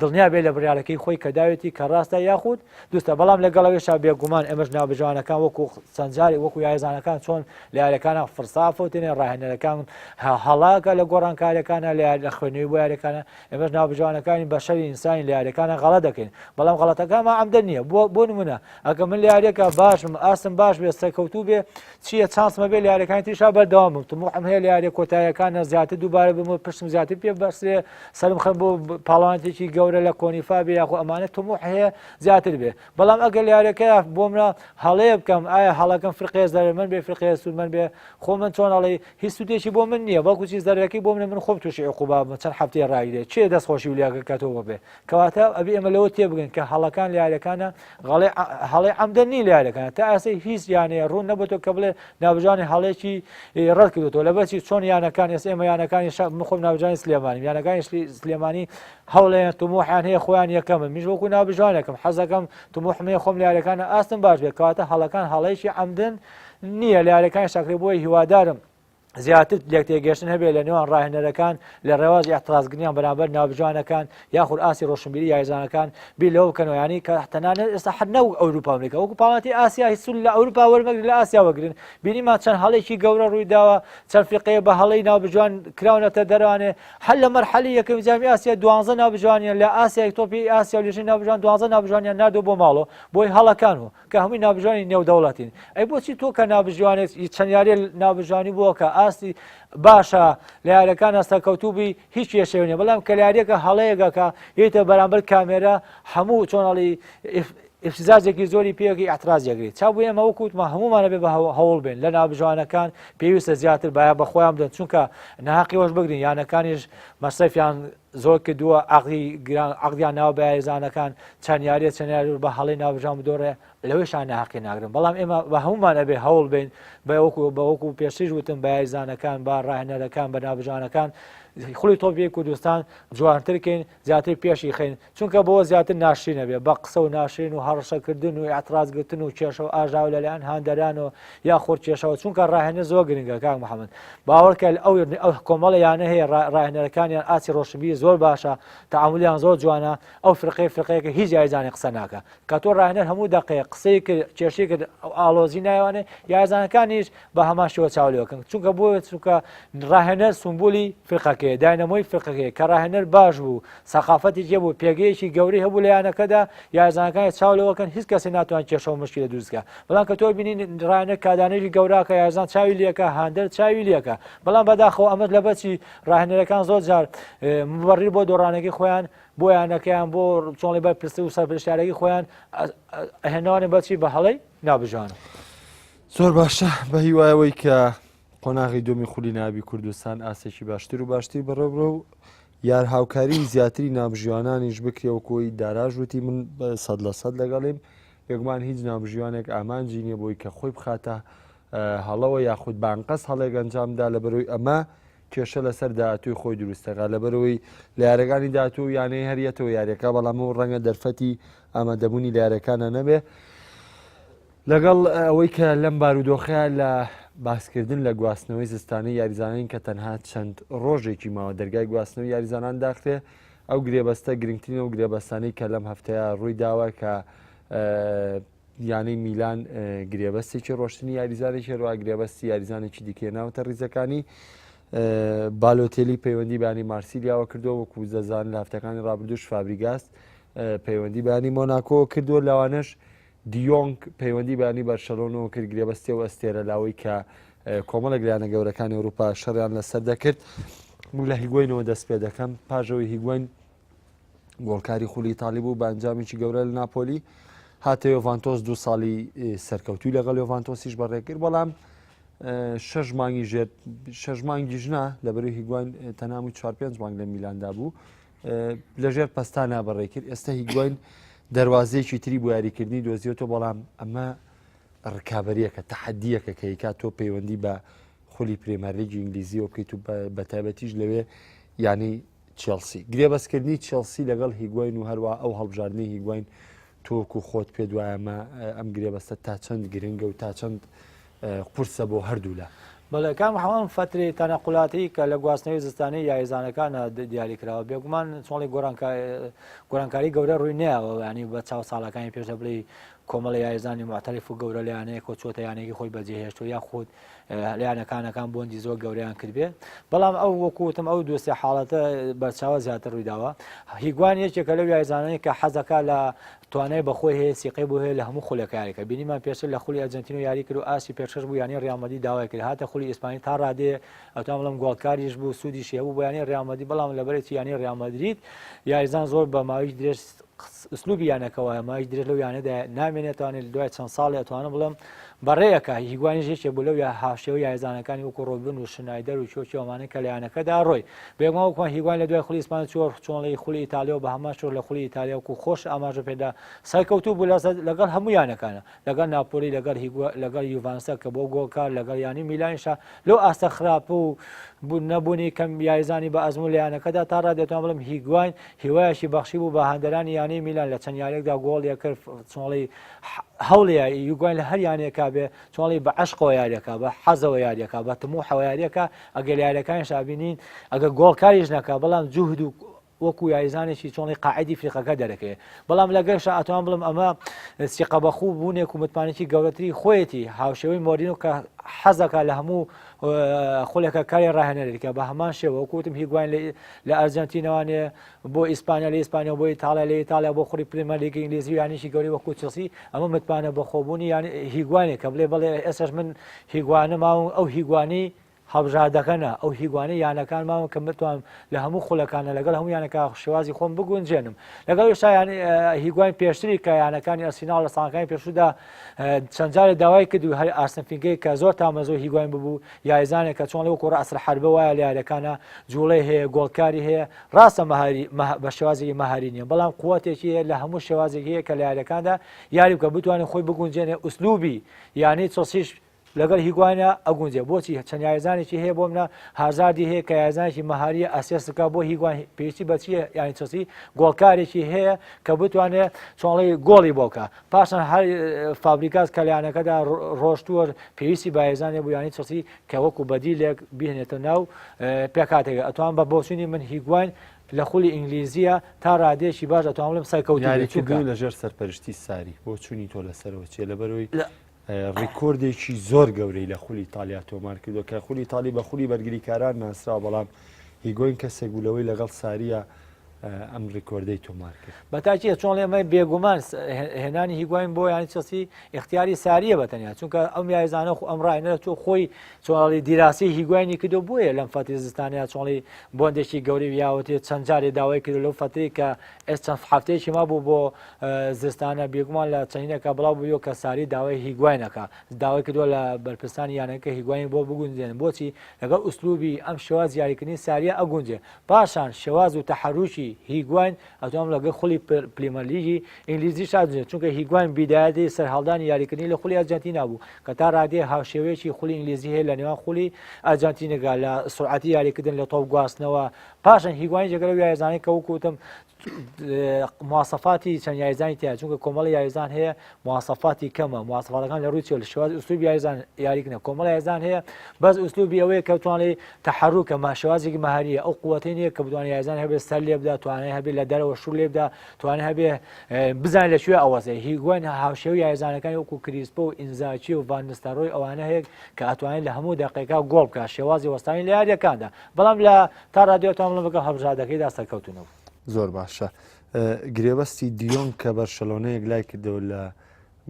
دڵنیا بێ لە بڕیارەکەی خۆی کە داوێتی کە ڕاستە یاخود دوستە بەڵام لەگەڵ ئەوێشا بێگومان ئێمەش ناوبژیوانەکان وەکو چەندجاری وەکو یاریزانەکان چۆن لە یاریەکانە فرسافەوتێنێ ڕاهێنەرەکان هەڵاکە لە گۆڕانکاریەکانە لە خوێنەوەی بۆ یاریەکانە ئێمەش ناوبژیوانەکانی بەشەری ئینسانی لە یاریەکانە غەڵەت دەکەین بەڵام غەڵەتەکانمان عەمدە نییە بۆ بۆ نمونە ئەگە من لە یاریەکە باشم ئاستم باش بێ سەرکەوتوو بێ چییە چانسمە بێ لە یاریەکانی تریشا بەردەوام بم تموحم هەیە لە یاریە کۆتاییەکانە زیاتر دووبارە بم و پشتم زیاتر پێ بەسرێ سەرم خەم بۆ پاڵەوانێتێکی گەورە لە کۆنیفا بێ یاخۆ ئەمانە تموح هەیە زیاتر بێ بەڵام ئەگەر لە یاریەکە بۆ منە هەڵەیە بکەم ئایا هەڵەکەم فرقێ زەرەرمەند بێ فرقێ سوودمەند بێ خۆ من چۆن ئەڵێی هیچ سوودێکی بۆ من نییە بەڵکو چی زەرەرەکەی بۆ منە من خۆم تووشی عقوبە بم چەند هەفتەیە ڕاگرێ کێ دەست خۆشی ولیاکە کە تۆ بێ کەواتە ئەبێ ئێمە لەوە تێبگەین کە هەڵەکان لە یاریەکانە غەڵێ هەڵەی عەمدە نین لە یاریەکانە تا ئێستا هیچ یانەیە ڕوون نەبێتەوە کە بڵێ ناوبژیوانی هەڵەیەکی ڕەت کردوێتەوە لەبەرچی چۆن یانەکان ئێستا ئێمە یانەکانی من خۆم ناوبژیوانی سلێمانیم یانەکانی سلێمانی هەوڵیان تموحیان هەیە خۆیان یەکەمن میش وەکو ناوبژیوانێکم حەزەکەم تموحم هەیە خۆم لە یاریەکانە ئاستم باش بێت کەواتە هەڵەکان هەڵەیەکی عەمدن نییە لە یاریەکانی شاکرێ بۆیە هیوادارم زیاتر لێکتێگەشتن هەبێت لە نێوان ڕاهێنەرەکان لە ڕێوازی اعترازگرنیان بەرامبەر ناوبژیوانەکان یاخود ئاستی ڕۆشنبیری یاریزانەکان بیر لەوە بکەنەوە یانی کە تەنانەت ئێستا هەر نەوەک ئەوروپا ئەمریکا وەکو پاڵەتی ئاسیا هیچ سوود لە ئەوروپا وەرمەگرن لە ئاسیا وەگرن بینیمان چەند هەڵێکی گەورە ڕووی داوە چەند فیقەیە بە هەڵەی ناوبژیوان کراونەتە دەروانێ هەر لە مەرحەلی یەکەمی جامی ئاسیا دوانزە ناوبژیوانیان لە ئاسیای تۆپی ئاسیا و لیژنەی ناوبژیوان دوانزە ناوبژیوانیان ناردووە بۆ ماڵەوە بۆی هەڵەکان و کە هەمووی ناوبژیوانی نێودەوڵەتین ئەی بۆچی تۆ کە ناوبژیوانێک چەند یاریە ناوبژیوانی بووە کە ئاستی باشە لە یاریەکانە سەرکەوتوو بی هیچ کێشەیە نیە بەڵام کە لە یاریەکە هەڵەیەکەکە یێتە بەرامبەر کامێرا هەموو چۆنەڵی ئفتزازێکی زۆری پێکی اعتراز یەگری چا بۆ ئێمە وەکو وتمان هەموومانە بێ بە هەوڵ بێن لە ناوبژیوانەکان پێویستە زیاتر باە بە خۆیان بدەن چونکە ناحەقی وەش بگرین یانەکانیش مەسرەفیان زۆر کردووە عەقدی گران عەقدیان ناوە بە یاریزانەکان چەند یاریە چەند یاری بە هەڵەی ناوبژیوان بدۆڕێ لەوەیشان ناحەقی ناگرن بەڵام ئێمە بە هەموومان ئەبێ هەوڵ بین بە وەکو بە وەکو پێشتریش وتم بە یاریزانەکان بە ڕاهێنەرەکان بە ناوبژیوانەکان خولی تۆپی کوردستان جوانتر کەین زیاتر پێشی خەین چونکە بۆ زیاتر ناشرین ئەبێ بە قسە و ناشرین و هەڕەشەکردن و ئیعتراز گرتن و کێشە و ئاژاوە لەلایەن هاندەران و یا خۆر کێشەوە چونکە ڕاهێنەر زۆر گرنگە کاک محەممەد باوەڕکە ئەو ئەو کۆمەڵە یانە هەیە ڕاهێنەرەکانیان ئاسی ڕۆشنبیری زۆر باشە تەعامولیان زۆر جوانە ئەو فرقەیە فرقەیەکە هیچ یاریزانێ قسە ناکە کە تۆ ڕاهێنەر هەموو دەقەیە قسەی کرد کێشەی کرد ئاڵۆزی نایوانێ یاریزانەکانیش بە هەمان شێوە چاو لێوەکەن چونکە بۆ چونکە ڕاهێنەر سمبولی فرقەکەیە داینەمۆی فرقەکەیە کە ڕاهێنەر باش بوو سەقافەتی جێ بوو پێگەیەکی گەورەی هەبوو لە یانەکەدا یاریزانەکانی چاو لەوەکەن هیچ کەسێ ناتوان کێشە و مشکلە دروست بکە بەڵام کە تۆ بینی ڕاهێنەر کادانێکی گەوراکە یاریزان چاوی لێکە هاندەر چاوی لێکە بەڵام بەداخەوە ئەمەش لەبەرچی ڕاهێنەرەکان زۆر جار مبەڕیر بۆ دۆڕانەکەی خۆیان بۆ یانەکەیان بۆ چۆنڵی بەرپرسی و سەرپەرشتیارەکەی خۆیان ئەهێنەوانێ بەچی بە هەڵەی نابژانە. زۆر باشە بە هیوایەوەی کە قۆناغی دومی خولی نابی کوردستان ئاستێکی باشتر و باشتری بەڕێوبرە و یار هاوکاری زیاتری نابژیوانانیش بکرێ وەکۆی داراژ وتی من سەد لە سەد لەگەڵیم بێگومان هیچ نابژیوانێک ئامانجی نییە بۆی کە خۆی بخاتە هەڵەوە یاخود بانقەس هەڵێک ئەنجامدا لە بەرەوەی ئەمە کێشە لەسەر داهاتووی خۆی دروست دەکات لەبەرئەوەی لە یاریەکانی داهاتوو یانەی هەر یەتەوە یاریەکە بەڵام ئەو ڕەنگە دەرفەتی ئامادەبوونی لە یاریەکانە نەبێ لەگەڵ ئەوەی کە لەم بارودۆخە لە باسکردن لە گواستنەوەی زستانەی یاریزانین کە تەنها چەند ڕۆژێکی ماوە دەرگای گواستنەوەی یاریزانان داخرێ ئەو گرێبەستە گرنگترین ئەو گرێبەستانەی کە لەم هەفتەیە ڕووی داوە کە یانەی میلان گرێبەستێکی ڕۆشتنی یاریزانێکی هەروە گرێبەستی یاریزانێکی دیکەی ناوتە ریزەکانی بالۆتێلی پەیوەندی بانی مارسیلیاوە کردووە وەکو دەزان لە هەفتەکانی ڕابردوش فابریگاست پەیوەندی بانی مۆناکۆ کردووە لەوانەش دیۆنگ پەیوەندی بانی بەرشەلۆنەوە کرد گرێبەستی و ئەستێرە لاوەی کە کۆمەڵێک لایەنە گەورەکانی ئەوروپا شەڕیان لەسەر دەکرد من لە هیگوینەوە دەست پێ دەکەم پاژەوەی هیگوین گۆڵکاری خولی ئیتالی بوو بە ئەنجامێکی گەورە لە ناپۆلی هاتە یۆڤانتۆس دو ساڵی سەرکەوتوی لەگەڵ یۆڤانتۆسیش بەڕێکرد بەڵام شەش مانگی ژێر شەش مانگی ژنا لە بەروی هیگوان تەنام و چوار پێنج مانگ لە میلاندا بوو لەژێر پەستانە بەڕێ کرد ئێستا هیگوین دەواازەیەکی تری بۆ یاریکردنی دۆزیەوە بەڵام ئەمە ڕکابەریەکە تەحەدیەکە کە یکات تۆ پەیوەندی بە خولی پرێمەرلیگی ئینگلیزیەوە بکەیت و بە تایبەتیش لەوێ یانەی چێڵسی. گرێبەستکردنی چێڵسی لەگەڵ هیگواین و هەروا ئەو هەڵبژاردنەی هیگواین تۆ وەکو خۆت پێت وایە ئەمە ئەم گرێبەستە تا چەند گرنگە و تا چەند قورسە بۆ هەردوولا؟ بەڵێ کاک محەمەد ئەم فەترەی تەنەقولاتی کە لە گواستنەوەی زستانەی یاریزانەکانە دیاری کراوە بێگومان چۆڵی گۆڕانکاری گەورە ڕووی نەیاوە ینی بە چاو ساڵەکانی پێش لە بڵێ کۆمەڵە یاریزانی معتەرف و گەورە لە یانەیەکەوە چۆتە یانەیەکی خۆی بەجێهێشتووە یاخود لە یانەکانەکان بۆندی زۆر گەورەیان کردبێ بەڵام ئەو وەکوتم ئەو دووسێ حاڵەتە بەرچاوە زیاتر ڕوویداوە هیگوان یەکێکە لەو یاریزانانی کە حەزەکە لە توانای بەخۆی هەیە سیقەی بۆ هەیە لە هەموو خولەکارێکە بینیمان پێشتر لە خولی ئەرجنتین و یاری کرد و ئاستی پێشکەش بوو یانەی ڕیال مەدرید داوای کرد هاتە خولی ئیسپانی تا ڕادەیە ئەتوانم بڵێم گۆڵکاریش بوو سوودیشی هەبوو بۆ یانەی ڕیال مەدرید بەڵام لەبەرێکی یانەی ڕیال مەدرید یاریزان زۆر بە ماوەی درێژ ئسلوبی یانەکە وایە ماوەی درێژ لەو یانەدا نامێنێتوانێت لە دوای چەند ساڵێ ئەتوانم بڵێم بەڕێیەکە هیگوانیش یەکێ بوو لەو یا هاوشێوە یاریزانەکانی وەکو ڕۆبن و شنایدەر و چۆچی ئەمانە کە لە یانەکەدا ڕۆی بێگومان وەکوان هیگوان لە دوای خولی ئیسپانیا چووە چۆنڵی خولی ئیتالیا و بە هەمان شێوە لە خولی ئیتالیا وەکو خۆش ئاماژە پێدا سەرکەوتوو بوو لەگەڵ هەموو یانەکانە لەگەڵ ناپۆلی لەگەڵ هیگوا لەگەڵ یوڤانسە کە بۆ گۆڵکار لەگەڵ یانی میلانیشا لەو ئاستە خراپ و نەبوونی کەم یاریزانی بە ئەزموون لە یانەکەدا تا ڕادەیەک دەتوانم بڵێم هیگواین هیوایەکی بەخشی بوو بە هاندەرانی یانەی میلان لە چەند یاریەکدا گۆڵ یەکرد چۆڵی هەوڵی یوگواین لە هەر یانەیەکا بێ چۆڵی بە عەشقەوە یاریەکە بە حەزەوە یاریەکە بە تموحەوە یاریەکە ئەگەر یاریەکانیش بینین ئەگەر گۆڵکاریش نەکا بەڵام جوهد و وەکو یاریزانێکی چۆنی قاعدی فریقەکە دەرەکەوێت بەڵام لەگەرشە ئەتوان بڵم ئەمە سیقە بەخوو بوونێک و متمانێکی گەورەتری خۆیەتی هاوشێوەی مۆرینۆ کە حەزەکە لە هەموو خولەکە کاری ڕاهێنەرێکە بە هەمان شێوە وەکوتم هیگواین لە ئەرجنتینەوانێ بۆ ئیسپانیا لە ئیسپانیا بۆ ئیتاڵیا لە ئیتاڵیا بۆ خولی پرێمەر لیگ ئینگلیزی و یانێکی گەورەی وەکو چڵسی ئەمە متمانە بەخۆبوونی یان هیگوانێک کە بڵێ بەڵێ ئێستاش من هیگوانە ماوم ئەو هیگوانی هەڵبژاردەکە نا ئەو هیگوانەی یانەکان ماون کە بتوانم لە هەموو خولەکانە لەگەڵ هەموو یانەکە شێوازی خۆم بگونجێنم لەگەڵ ئێستا یان هیگواین پێشتری کە یانەکانی ئەرسیناڵ لە ساڵەکانی پێشوودا چەند جارێک داوای کرد و هەر ئارسن فینگەی کە زۆر تامەزۆ هیگواین ببوو یاریزانێک کە چۆن وەکو ڕەئس الحربە وایە لە یاریەکانە جوڵەی هەیە گۆڵکاری هەیە ڕاستە مەهاری بە شێوازێکی مەهاری نییە بەڵام قوتێکی هەیە لە هەموو شێوازێکی هەیە کە لە یاریەکاندا یاری بکە بتوانێت خۆی بگونجێنێ ئوسلوبی یانەی چڵسیش لەگەڵ هیگواینا ئەگونجێ بۆچی چەند یاریزانێکی هەیە بۆ منە هازاردی هەیە کە یاریزانێکی مەهاریە assist بکە بۆ هیگوان پێویستی بە چییە یانی چڵسی گۆڵکارێکی هەیە کە بتوانێت چۆنڵی گۆڵی بۆ بکە پاشان هەر فابریگاس کە لە یانەکەدا ڕۆشتووە پێویستی بە یاریزانێ بوو یانی چڵسی کە وەکو بەدیلێک بهێنێتە ناو پێکهاتەکە ئەتوان بە بۆچوونی من هیگواین لە خولی ئینگلیزیە تا رادەیەکی باش ئەتوانم بڵێم سەرکەوتوو بێت چونکە یاریکردنی لەژێر سەرپەرشتی ساری بۆچوونی تۆ لەسەرەوە چییە لەبەرەوەی ڕیکۆردێکی زۆر گەورەی لە خولی ئیتالیا تۆمار کردووە کە خولی ئیتالی بە خولی بەرگریکاران ناسراوە بەڵام هیگۆین کەسێک بوو لەوەی لەگەڵ ساریە. ئەم ڕیکۆردەی تۆمار کرد. بە تاکید چۆن ئێمە بێگومان هێنانی هیگواین بۆ یانی چڵسی ئیختیاری ساریە بە تەنیا چونکە ئەم یاریزانە خۆ ئەم ڕاهێنەرە تۆ خۆی چۆنڵی دیراسی هیگواینی کردو بۆیە لەم فەتری زستانەیە چۆنڵی بۆندێکی گەورەی یاوەتێ چەند جارێ داوای کرد لەو فەتری کە ئێس چەند هەفتەیەکی مابوو بۆ زستانە بێگومان لە چەندینەکە بڵاو بوویەوە کە ساری داوای هیگواینەکە داوای کردووە لە بەرپرسانی یانەکە هیگواین بۆ بگونجێن بۆچی لەگەڵ ئوسلوبی ئەم شێواز یاریکردنی ساریە ئەگونجێ پاشان شێواز و تەحەروکی هیگواین ئەتوانم لەگەڵ خولی پریمەرلیگی ئینگلیزیش ئەگونجێت چونکە هیگواین بیدایەتی سەرهەڵدانی یاریکردنی لە خولی ئەرجەنتینا بوو کە تا رادەیەک هاوشێوەیەکی خولی ئینگلیزی هەیە لە نێوان خولی ئەرجەنتینەکە لە سورعەتی یاریکردن لە تۆپ گواستنەوە پاشان هیگواین جگە لەو یاریزانەی کە وەکو وتم مواسەفاتی چەند یاریزانی تیا چونکە کۆمەڵی یاریزان هەیە مواسەفاتی کەمە مواسەفاتەکان لە ڕووی چیەوە لە شێوازی ئوسلوب یاریزان یاریکنە کۆمەڵی یاریزان هەیە بەس ئوسلوبی ئەوەیە کە توانێت تەحەروکە ما شێوازێکی مەهاریە ئەو قوتەی نییە کە بتوانێت یاریزان هەبێت سەر لێ بدا توانای هەبێت لە دەرەوە شوو لێ بدا توانای هەبێ بزانێت لە کوێ ئەوەزێ هیگوان هاوشێوەی یاریزانەکانی وەکو کریسپۆ و ئینزاچی و ڤان نستەرۆی ئەوانە هەیە کە ئەتوانێت لە هەموو دەقێکا گۆڵ بکات شێوازی وەستانی لە یاریەکاندا بەڵام لە تا ڕادیۆ تام بڵێم بەگەڵ هەڵبژاردەکەیدا سەرکەوتوو نەبوو. زۆر باشە گرێبەستی دیۆنگ کە بەرشەلۆنە یەکلای کردەوە لە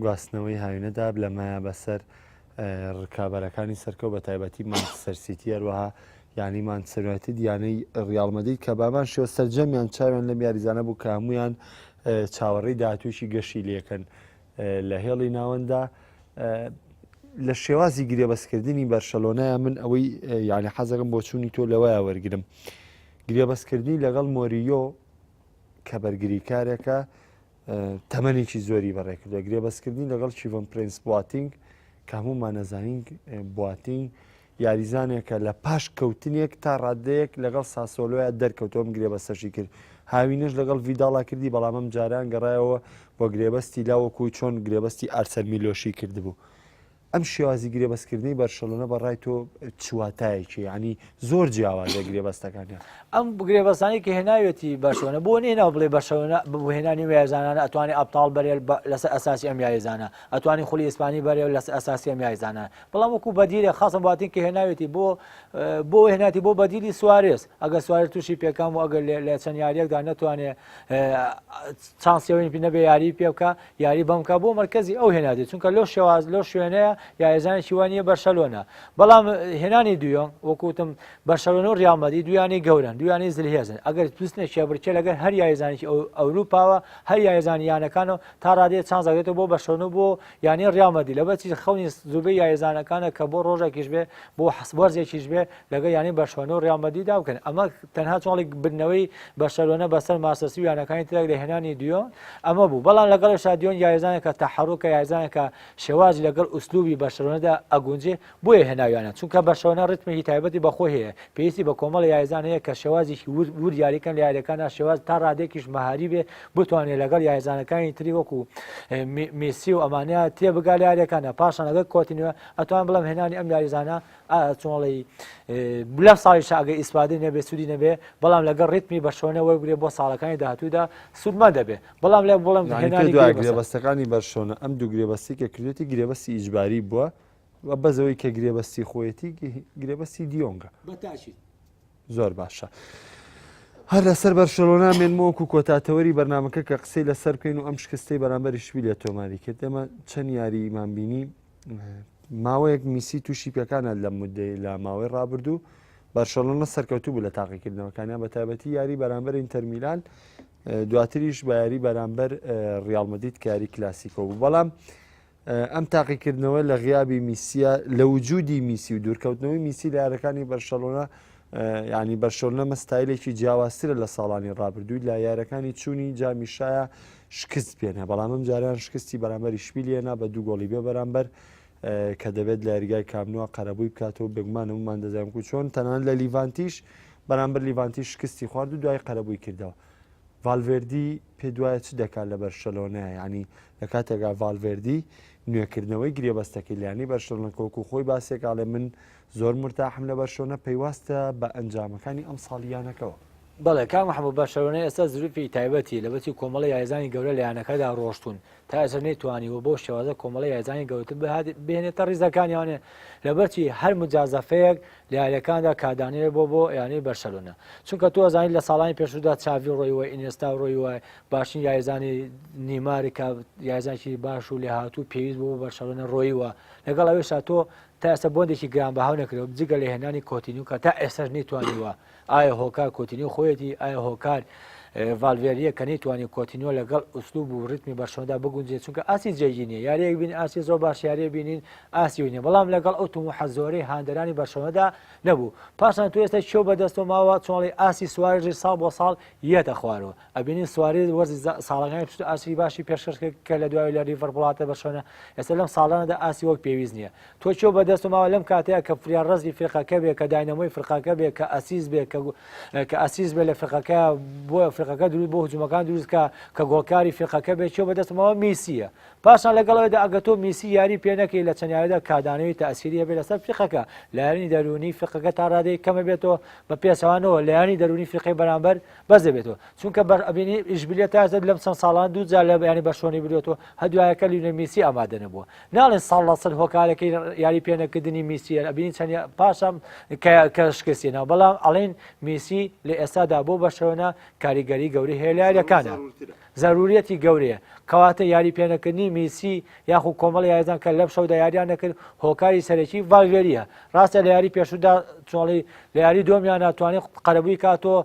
گواستنەوەی هاوینەدا لەمایە بەسەر ڕکابەرەکانی سەرکەوت بە تایبەتی مانچستەر سیتی هەروەها یانی مانچستەر یونایتد یانەی ڕیاڵ مەدرید کە بامان شێوە سەرجەمیان چاویان لەم یاریزانە بوو کە هەمویان چاوەڕێی داهاتوویی گەشی لەکەن لە هێڵی ناوەندا لە شێوازی گرێبەستکردنی بەرشەلۆنەیە من ئەوەی یعنی حەزەکەم بۆچوونی تۆ لەوەیە وەرگرم گرێبەستکردنی لەگەڵ مۆریۆ کە بەرگریکارێکە تەمەنێکی زۆری بەڕێکردوە گرێبەستکردنی لەگەڵ کیڤن پرینس بواتینگ کە هەموومان نەزانین بواتینگ یاریزانێکە لە پاش کەوتنێک تا ڕادەیەک لەگەڵ ساسۆلۆیا دەرکەوتەوە ئەم گرێبەستەشی کرد هاوینەش لەگەڵ ڤیداڵا کردی بەڵام ئەم جاران گەڕایەوە بۆ گرێبەستی لاوەکو چۆن گرێبەستی ئارسەر میلۆشی کردبوو ئەم شێوازی گرێبەستکردنی بەرشەلۆنە بە ڕای تۆ چ واتایەکی یعنی زۆر جیاوازە گرێبەستەکانیان ئەم گرێبەستانی کە هێناوێتی بەرشەلۆنە بۆ نێناو بڵێ بەرشەلۆنە بۆ هێنانی یاریزانانە ئەتوانێ ئەبتاڵ بەرێ لەسەر ئەساسی ئەم یاریزانە ئەتوانی خولی ئیسپانی بەرێ لەسەر ئەساسی ئەم یاریزانە بەڵام وەکو بەدیلێک خاصم باتین کە هێناوێتی بۆ بۆ هێناتی بۆ بەدیلی سوارێز ئەگەر سوارێز تووشی پێکان و ئەگەر لە چەند یاریەکدا نەتوانێ چانسیەوەی پێ نەبێ یاری پێ بکە یاری بەم بکە بۆ مرکزی ئەو هێناتی چونکە لەو شێواز لەو شوێنەیە یاریزانێکی وانە بەرشەلۆنە بەڵام هێنانی دویۆن وەکوتم بەرشەلۆنە و ریال مەدرید دویانی گەورن دویانی زلهێزن ئەگەر توستنە کێبڕکێ لەگەر هەر یاریزانێکی ئەوروپاوە هەر یاریزانی یانەکانەوە تا ڕادەیە چانس دەگرێتەوە بۆ بەرشەلۆنە بۆ یانەی ڕیاڵ مەدرید لەبەر چی خەونی زۆربەی یاریزانەکانە کە بۆ ڕۆژێکیش بێ بۆ وەرزێکیش بێ لەگەڵ یانەی بەرشەلۆنە و ڕیاڵ مەدریدا بکەن ئەمە تەنها چۆڵی بردنەوەی بەرشەلۆنە بەسەر مانچستەر و یانەکانی ترێک لە هێنانی دیۆن ئەمە بوو بەڵام لەگەڵ دیۆن یاریزانێکە تەحەڕوکە یاریزانێکە شێوازی لەگەڵ ئوسلوبی بەرشەلۆنەدا ئەگونجێ بۆیە هێناویانە چونکە بەرشەلۆنە ڕیتمێکی تایبەتی بە خۆی هەیە پێویستی بە کۆمەڵی یاریزان هەیە کە شێوازێکی ورد ورد یاریکەن لە یاریەکاندا شێواز تا ڕادەیەکیش مەهاری بێ بتوانێت لەگەڵ یاریزانەکانی تری وەکو میسی و ئەمانە تێبگا لە یاریەکاندا پاشان لەگەڵ کۆتینیۆ ئەتوان بڵێم هێنانی ئەم یاریزانە چۆڵی لەم ساڵیشا ئەگەر ئیسفادەی نەبێ سوودی نەبێ بەڵام لەگەڵ ڕیتمی بەرشەلۆنە وەربگرێ بۆ ساڵەکانی داهاتوودا سوودمەند دەبێ بەڵام لە بڵێم هێنانی گرێبەستەکانی بەرشەلۆنە ئەم دوو گرێبەستی کە کردێتی گرێبەستی ئیجباری بووە و بەس ئەوەی کە گرێبەستی خۆیەتی گرێبەستی دیۆنگە. بە تاکید. زۆر باشە. هەر لەسەر بەرشەلۆنا مێنمەوە وەکو کۆتا تەوەری بەرنمەکە کە قسەی لەسەر بکەین و ئەم شکستەی بەرامبەر ئیشبیلیە تۆماری کرد ئێمە چەند یاریمان بینی ماوەیەک میسی تووشی پێکانە لە مدەی لە ماوەی ڕابردوو بەرشەلۆنە سەرکەوتوو بوو لە تاقیکردنەوەکانیان بە تایبەتی یاری بەرامبەر ئینتەرمیلان دواتریش بە یاری بەرامبەر ڕیاڵ مەدرید کە یاری کلاسیکۆ بوو بەڵام ئەم تاقیکردنەوە لە غیابی میسیە لە وجودی میسی و دوورکەوتنەوەی میسی لە یارەکانی بەرشەلۆنە ینی بەرشەلۆنە مەستایلێکی جیاوازترە لە ساڵانی ڕابردووی لە یارەکانی چوونی جامی شایە شکست پێنە بەڵام ئەم جاریان شکستی بەرامبەری شبیلیەنا بە دوو گۆڵی بێ بەرامبەر کە دەبێت لە یاریگای کامنوە قەرەبووی بکاتەوە بێگومان هەمومان دەزانین کو چۆن تەنانەت لە لیڤانتیش بەرامبەر لیڤانتیش شکستی خوارد و دوای قەرەبووی کردەوە ڤالڤێردی پێت وایە چ دەکات لە بەرشەلۆنە یانی لە کاتێکا ڤالڤێردی نوێکردنەوەی گرێبەستەکەی لە یانەی بەرشەلۆنە کە وەکو خۆی باسێک ئاڵێ من زۆر مرتاحم لە بەرشۆنە پەیوەستە بە ئەنجامەکانی ئەم ساڵی یانەکەوە. بەڵێ کاک محەممەد، بەرشەلۆنە ئێستا زروفی تایبەتی لەبەرچی کۆمەڵە یاریزانی گەورە لە یانەکەدا ڕۆشتوون، تا ئێستا نەیتوانیوە بەو شێوازە کۆمەڵە یاریزانی گەورەتر بهێنێتە ڕیزەکانیانێ، لەبەرچی هەر مجازەفەیەک لە یاریەکاندا کاردانەوەی بۆ بۆ یانەی بەرشەلۆنە، چونکە تۆ ئەزانی لە ساڵانی پێشوودا چاڤی ڕۆیوە، ئینێستا ڕۆیوە، باشترین یاریزانی نیمار کە یاریزانێکی باش و لێهاتوو پێویست بۆ بۆ بەرشەلۆنە ڕۆیوە، لەگەڵ ئەوەیشا تۆ تا ئێستا بۆندێکی گرانبەهاو نەکردوە جگە لە هێنانی کۆتینیو کە تا ئێستاش نەیتوانیوە ئایا هۆکار کۆتینیۆ خۆیەتی ئایا هۆکار ڤالڤێریە کە نەیتوانی کۆتینیۆ لەگەڵ ئوسلوب و ڕیتمی بەرشەلۆنەدا بگونجێت چونکە ئاستی جێگی نییە یاریەک بین ئاستی زۆر باش یاریە بینین ئاستی نیە بەڵام لەگەڵ ئەو تموحە زۆرەی هاندەرانی بەرشەلۆنەدا نەبوو پاشان تو ئێستا چۆ بەدەستەوە ماوە چۆڵی ئاستی سوارێژی ساڵ بۆ ساڵ یەتە خوارەوە ئەبینین سوارێز وەرزی ساڵەکانی پشت ئاستی باشی پێشکەش کرد کە لە دوای لە لیڤەرپوڵ هاتە بەرشەلۆنە ئێستا لەم ساڵانەدا ئاستی وەک پێویست نییە تۆ چۆ بەدەست ماوە لەم کاتەیە کە فریا ڕەزی فرقەکە بێ کە داینەمۆی فرقەکە بێ کە ئەسیز بێ کە کە ئەسیز بێ لە فرقەکە بۆ فرقەکە دروست بۆ هجومەکان دروست کە کە گۆڵکاری فرقەکە بێ چۆ بەدەست ماوە میسیە پاشان لەگەڵ ئەوەدا ئەگە تۆ میسی یاری پێ نەکەی لە چەند یاریدا کادانەوەی تەئسیری هەبێ لەسەر فرقەکە لایەنی دەروونی فرقەکە تا ڕادەیەک کەمە بێتەوە بە پێچەوانەوە لایەنی دەروونی فرقەی بەرامبەر بەرز دەبێتەوە چونکە بەر ئەبینی ئیشبیلیە تا ئێستا لەم چەند ساڵان دوو جار لە یانی بەرشۆنی بردوێتەوە هەر دوایەکە لیونێل میسی ئامادە نەبووە ناڵێن ساڵ لە سەر هۆکارەکەی یاری پێ نەکردنی میسیە ئەبینی چەند پاشان کە شکستی ناو بەڵام ئەڵێن میسی لە ئێستادا بۆ بەرشەلۆنە کاریگەری گەورەی هەیە لە یاریەکانە زەروریەتی گەورەیە کەواتە یاری پێنەکردنی میسی یاخو کۆمەڵی یاریزان کە لەم شەودا یاریان نەکرد هۆکاری سەرەکی ڤالڤێریە ڕاستە لە یاری پێشودا چۆڵی لە یاری دومیانە توانێت قەرەبووی کاتۆ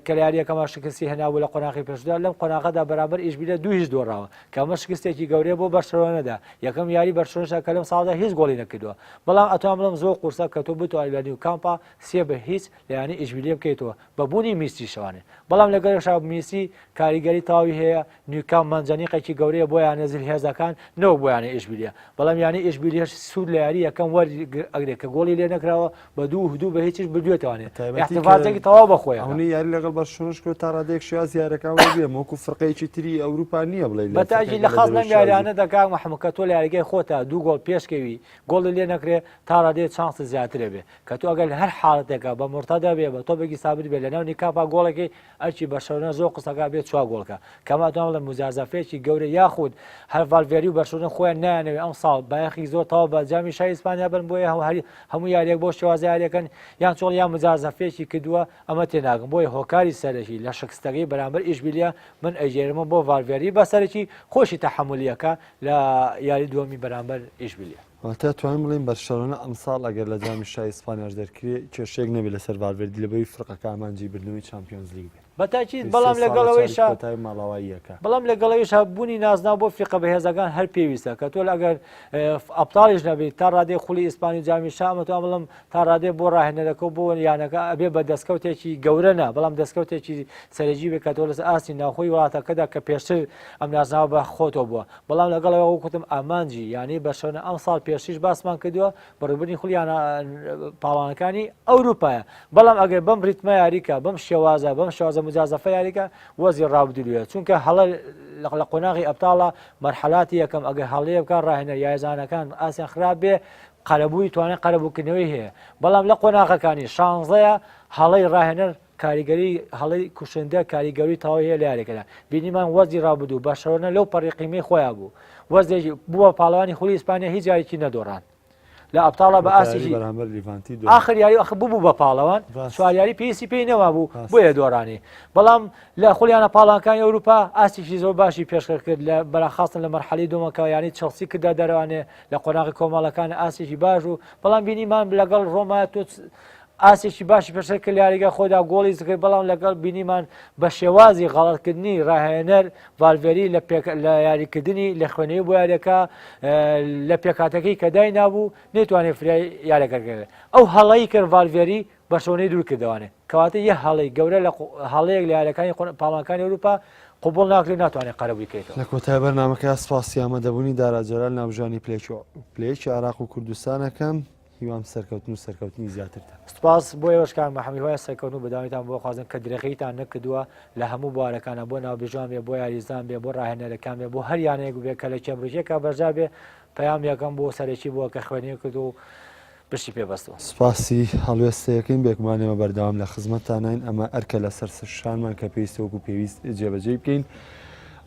کە لە یاریەکەما شکستی هێنابوو لە قۆناغی پێشدا لەم قۆناغەدا بەرامبەر ئیشبیلە دوو هیچ دۆڕاوە کە ئەمە شکستێکی گەورەیە بۆ بەرشەلۆنەدا یەکەم یاری بەرشەلۆنەشە کە لەم ساڵدا هیچ گۆڵی نەکردووە بەڵام ئەتوان بڵێم زۆر قورسە کە تۆ بتوانیت لە نیو کامپا 3-0 لە یانەی ئیشبیلیە بکەیتەوە بە بوونی میسی شەوانێ بەڵام لەگەڵیشا میسی کاریگەری تەواوی هەیە نیوکامپ مەنجەنیقێکی گەورەیە بۆ یانە زلهێزەکان نەوەک بۆ یانەی ئیشبیلیە بەڵام یانەی ئیشبیلیەش سوود لە یاری یەکەم وەرئەگرێت کە گۆڵی لێ نەکراوە بە دوو دوو بە هیچیش بردوێتوانێ احتفاظێکی تەواو بە خۆیان ئەونی یاری لەگەڵ بەرشلۆنەش کرد تا ڕادەیەک شێواز یارەکان وەبێ وەکو فرقەیەکی تری ئەوروپا نییە بڵێ بە تاکی لە خاص لەم یاریانە دەکا محەممەد کە تۆ لە یاریگای خۆتا دوو گۆڵ پێشکەوی گۆڵی لێ نەکرێ تا ڕادەیەک چانست زیاترە بێ کە تۆ ئەگەر لە هەر حاڵەتێکا بە مورتەدا بێ بە تۆپێکی سابت بێ لەناو نیکاپا گۆڵێکی ئەرکی بەرشەلۆنە زۆر قورسەکە بێ چوار گۆڵکە کەما توان بڵێم موجازەفەیەکی گەورە یاخود هەر ڤالڤێری و بەرشەلۆنە خۆیان نایانەوێ ئەم ساڵ بایەخی زۆر تەواو بە جامی شای ئیسپانیا بن بۆیە هەموو یاریەک بۆ شێوازە یاریەکەن یان چۆڵ یان موجازەفەیەکی کردووە ئەمە تێناگەم بۆیە هۆکاری سەرەکی لە شکستەکەی بەرامبەر ئیشبیلیە من ئەیگێرمە بۆ ڤالڤێری بە سەرەکی خۆشی تەحەمولیەکە لە یاری دووەمی بەرامبەر ئیشبیلیە. واتە توانین بڵێین بەرشەلۆنە ئەمساڵ ئەگەر لە جامی شای ئیسپانیاش دەرکرێ کێشەیەک نەبێت لەسەر ڤالڤێردی لەبەری فرقەکە ئامانجی بردنەوەی چامپیۆنزلیگ بێت. بەتاکید بەڵام لەگەڵ ئەوەیشا کۆتایی ماڵاواییەکە. بەڵام لەگەڵ ئەوەیشا بوونی نازناو بۆ فیرقە بەهێزەکان هەر پێویستە کە تۆ ئەگەر ئەبتاڵیش نەبیت تا ڕادەی خولی ئیسپانی و جامی شا ئەمە توان بڵێم تا ڕادەی بۆ ڕاهێنەرەکە و بۆ یانەکە ئەبێ بە دەستکەوتێکی گەورە نا بەڵام دەستکەوتێکی سەرەکی بێت کە تۆ لەسەر ئاستی ناوخۆی وڵاتەکەدا کە پێشتر ئەم نازناوە بە خۆتەوە بووە بەڵام لەگەڵ ئەوە وەک وتم ئامانجی یانەی بەرشەلۆنە ئەمساڵ پێشتریش باسمان کردووە بەڕێوەبردنی خولی یانە پاڵانەکانی ئەوروپایە بەڵام ئەگەر بەم ریتمە یاریکە بەم شێوازە بەم شێوازە مجازەفە یاریکە وەزی ڕابدروە چونکە هەڵە لە قۆناغی ئەبتاڵە مەرحەلاتی یەکەم ئەگەر هەڵەیە بکە ڕاهێنەر یاریزانەکان ئاسیان خراپ بێ قەرەبووی توانای قەرەبووکردنەوەی هەیە بەڵام لە قۆناغەکانی شانزەیە هەڵەی ڕاهێنەر کاریگەری هەڵەی کوشندە کاریگەری تەواوی هەیە لە یاریەکەدا بینیمان وەرزی ڕابردوو بەرشەلۆنە لەو پەڕی قیمەی خۆیان بوو وەرزێکی بووە پاڵەوانی خولی ئیسپانیا هیچ یاریکی نەدۆڕان لە ئەبتاڵە بە ئاستی بەرامبەر لیڤانتی ئاخر یاری ئەخ ببوو بە پاڵەوان چوار یاری پێویستی پێی نەمابوو بۆیە دۆڕانی بەڵام لە خولیانە پاڵانکانی ئەوروپا ئاستێکی زۆر باشی پێشکەش کرد لە بەراخاستن لە مەرحەلی دووەمەکە یانی چڵسی کردە دەرەوانێ لە قۆناغی کۆمەڵەکان ئاستێکی باش و بەڵام بینیمان لەگەڵ ڕۆما تۆ ئاستێکی باشی پێشکەش کرد لە یاریگا خۆدا گۆڵی زکرد بەڵام لەگەڵ بینیمان بە شێوازی غەڵەتکردنی ڕاهێنەر ڤالڤێری لە پێک لە یاریکردنی لە خوێنەوەی بۆ یاریەکە لە پێکهاتەکەی کە داینابوو نەیتوانێت فریای یاریەکە بکەوێت ئەو هەڵەی کرد ڤالڤێری بەرشەلۆنەی دوور کردەوانێ کەواتە یە هەڵەی گەورە لە هەڵەیەک لە یاریەکانی پاڵانکانی ئەوروپا قبوڵ ناکرێت ناتوانێت قەرەبووی کەیتەوە. لە کۆتای بەرنامەکە سپاسی ئامادەبوونی دارا جەلال ناوبژیوانی پلەیەکی عێراق و کوردستان ئەکەم. هیوام سەرکەوتن و سەرکەوتنی زیاترتان. سوپاس بۆ ئێوەش کاک محمد هیوای سەرکەوتن و بەردەوامیتان بۆ خوازم کە درێغیتان نەکردووە لە هەموو بوارەکانا بۆ ناوبژیوان بێ بۆ یاریزان بێ بۆ ڕاهێنەرەکان بێ بۆ هەر یانەیەک بێ کە لە کێبڕکێکا بەشدار بێ پەیام یەکەم بۆ سەرەکی بووە کە خوێنی کرد و. پشتی پێ بەستووە. سوپاسی هەڵوێستەیەکەین، بێگومان ئێمە بەردەوام لە خزمەتتانین، ئەمە ئەرکە لەسەر شانمان کە پێویستە وەکو پێویست جێبەجێی بکەین.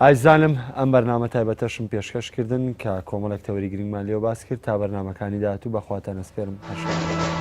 ئازیزانم ئەم بەرنامە تایبەتەشم پێشکەش کردن کە کۆمەڵێک تەوەری گرنگمان لێوە باس کرد، تا بەرنامەکانی داهاتوو بە خواتان ئەسپێرم هەر شاد بن.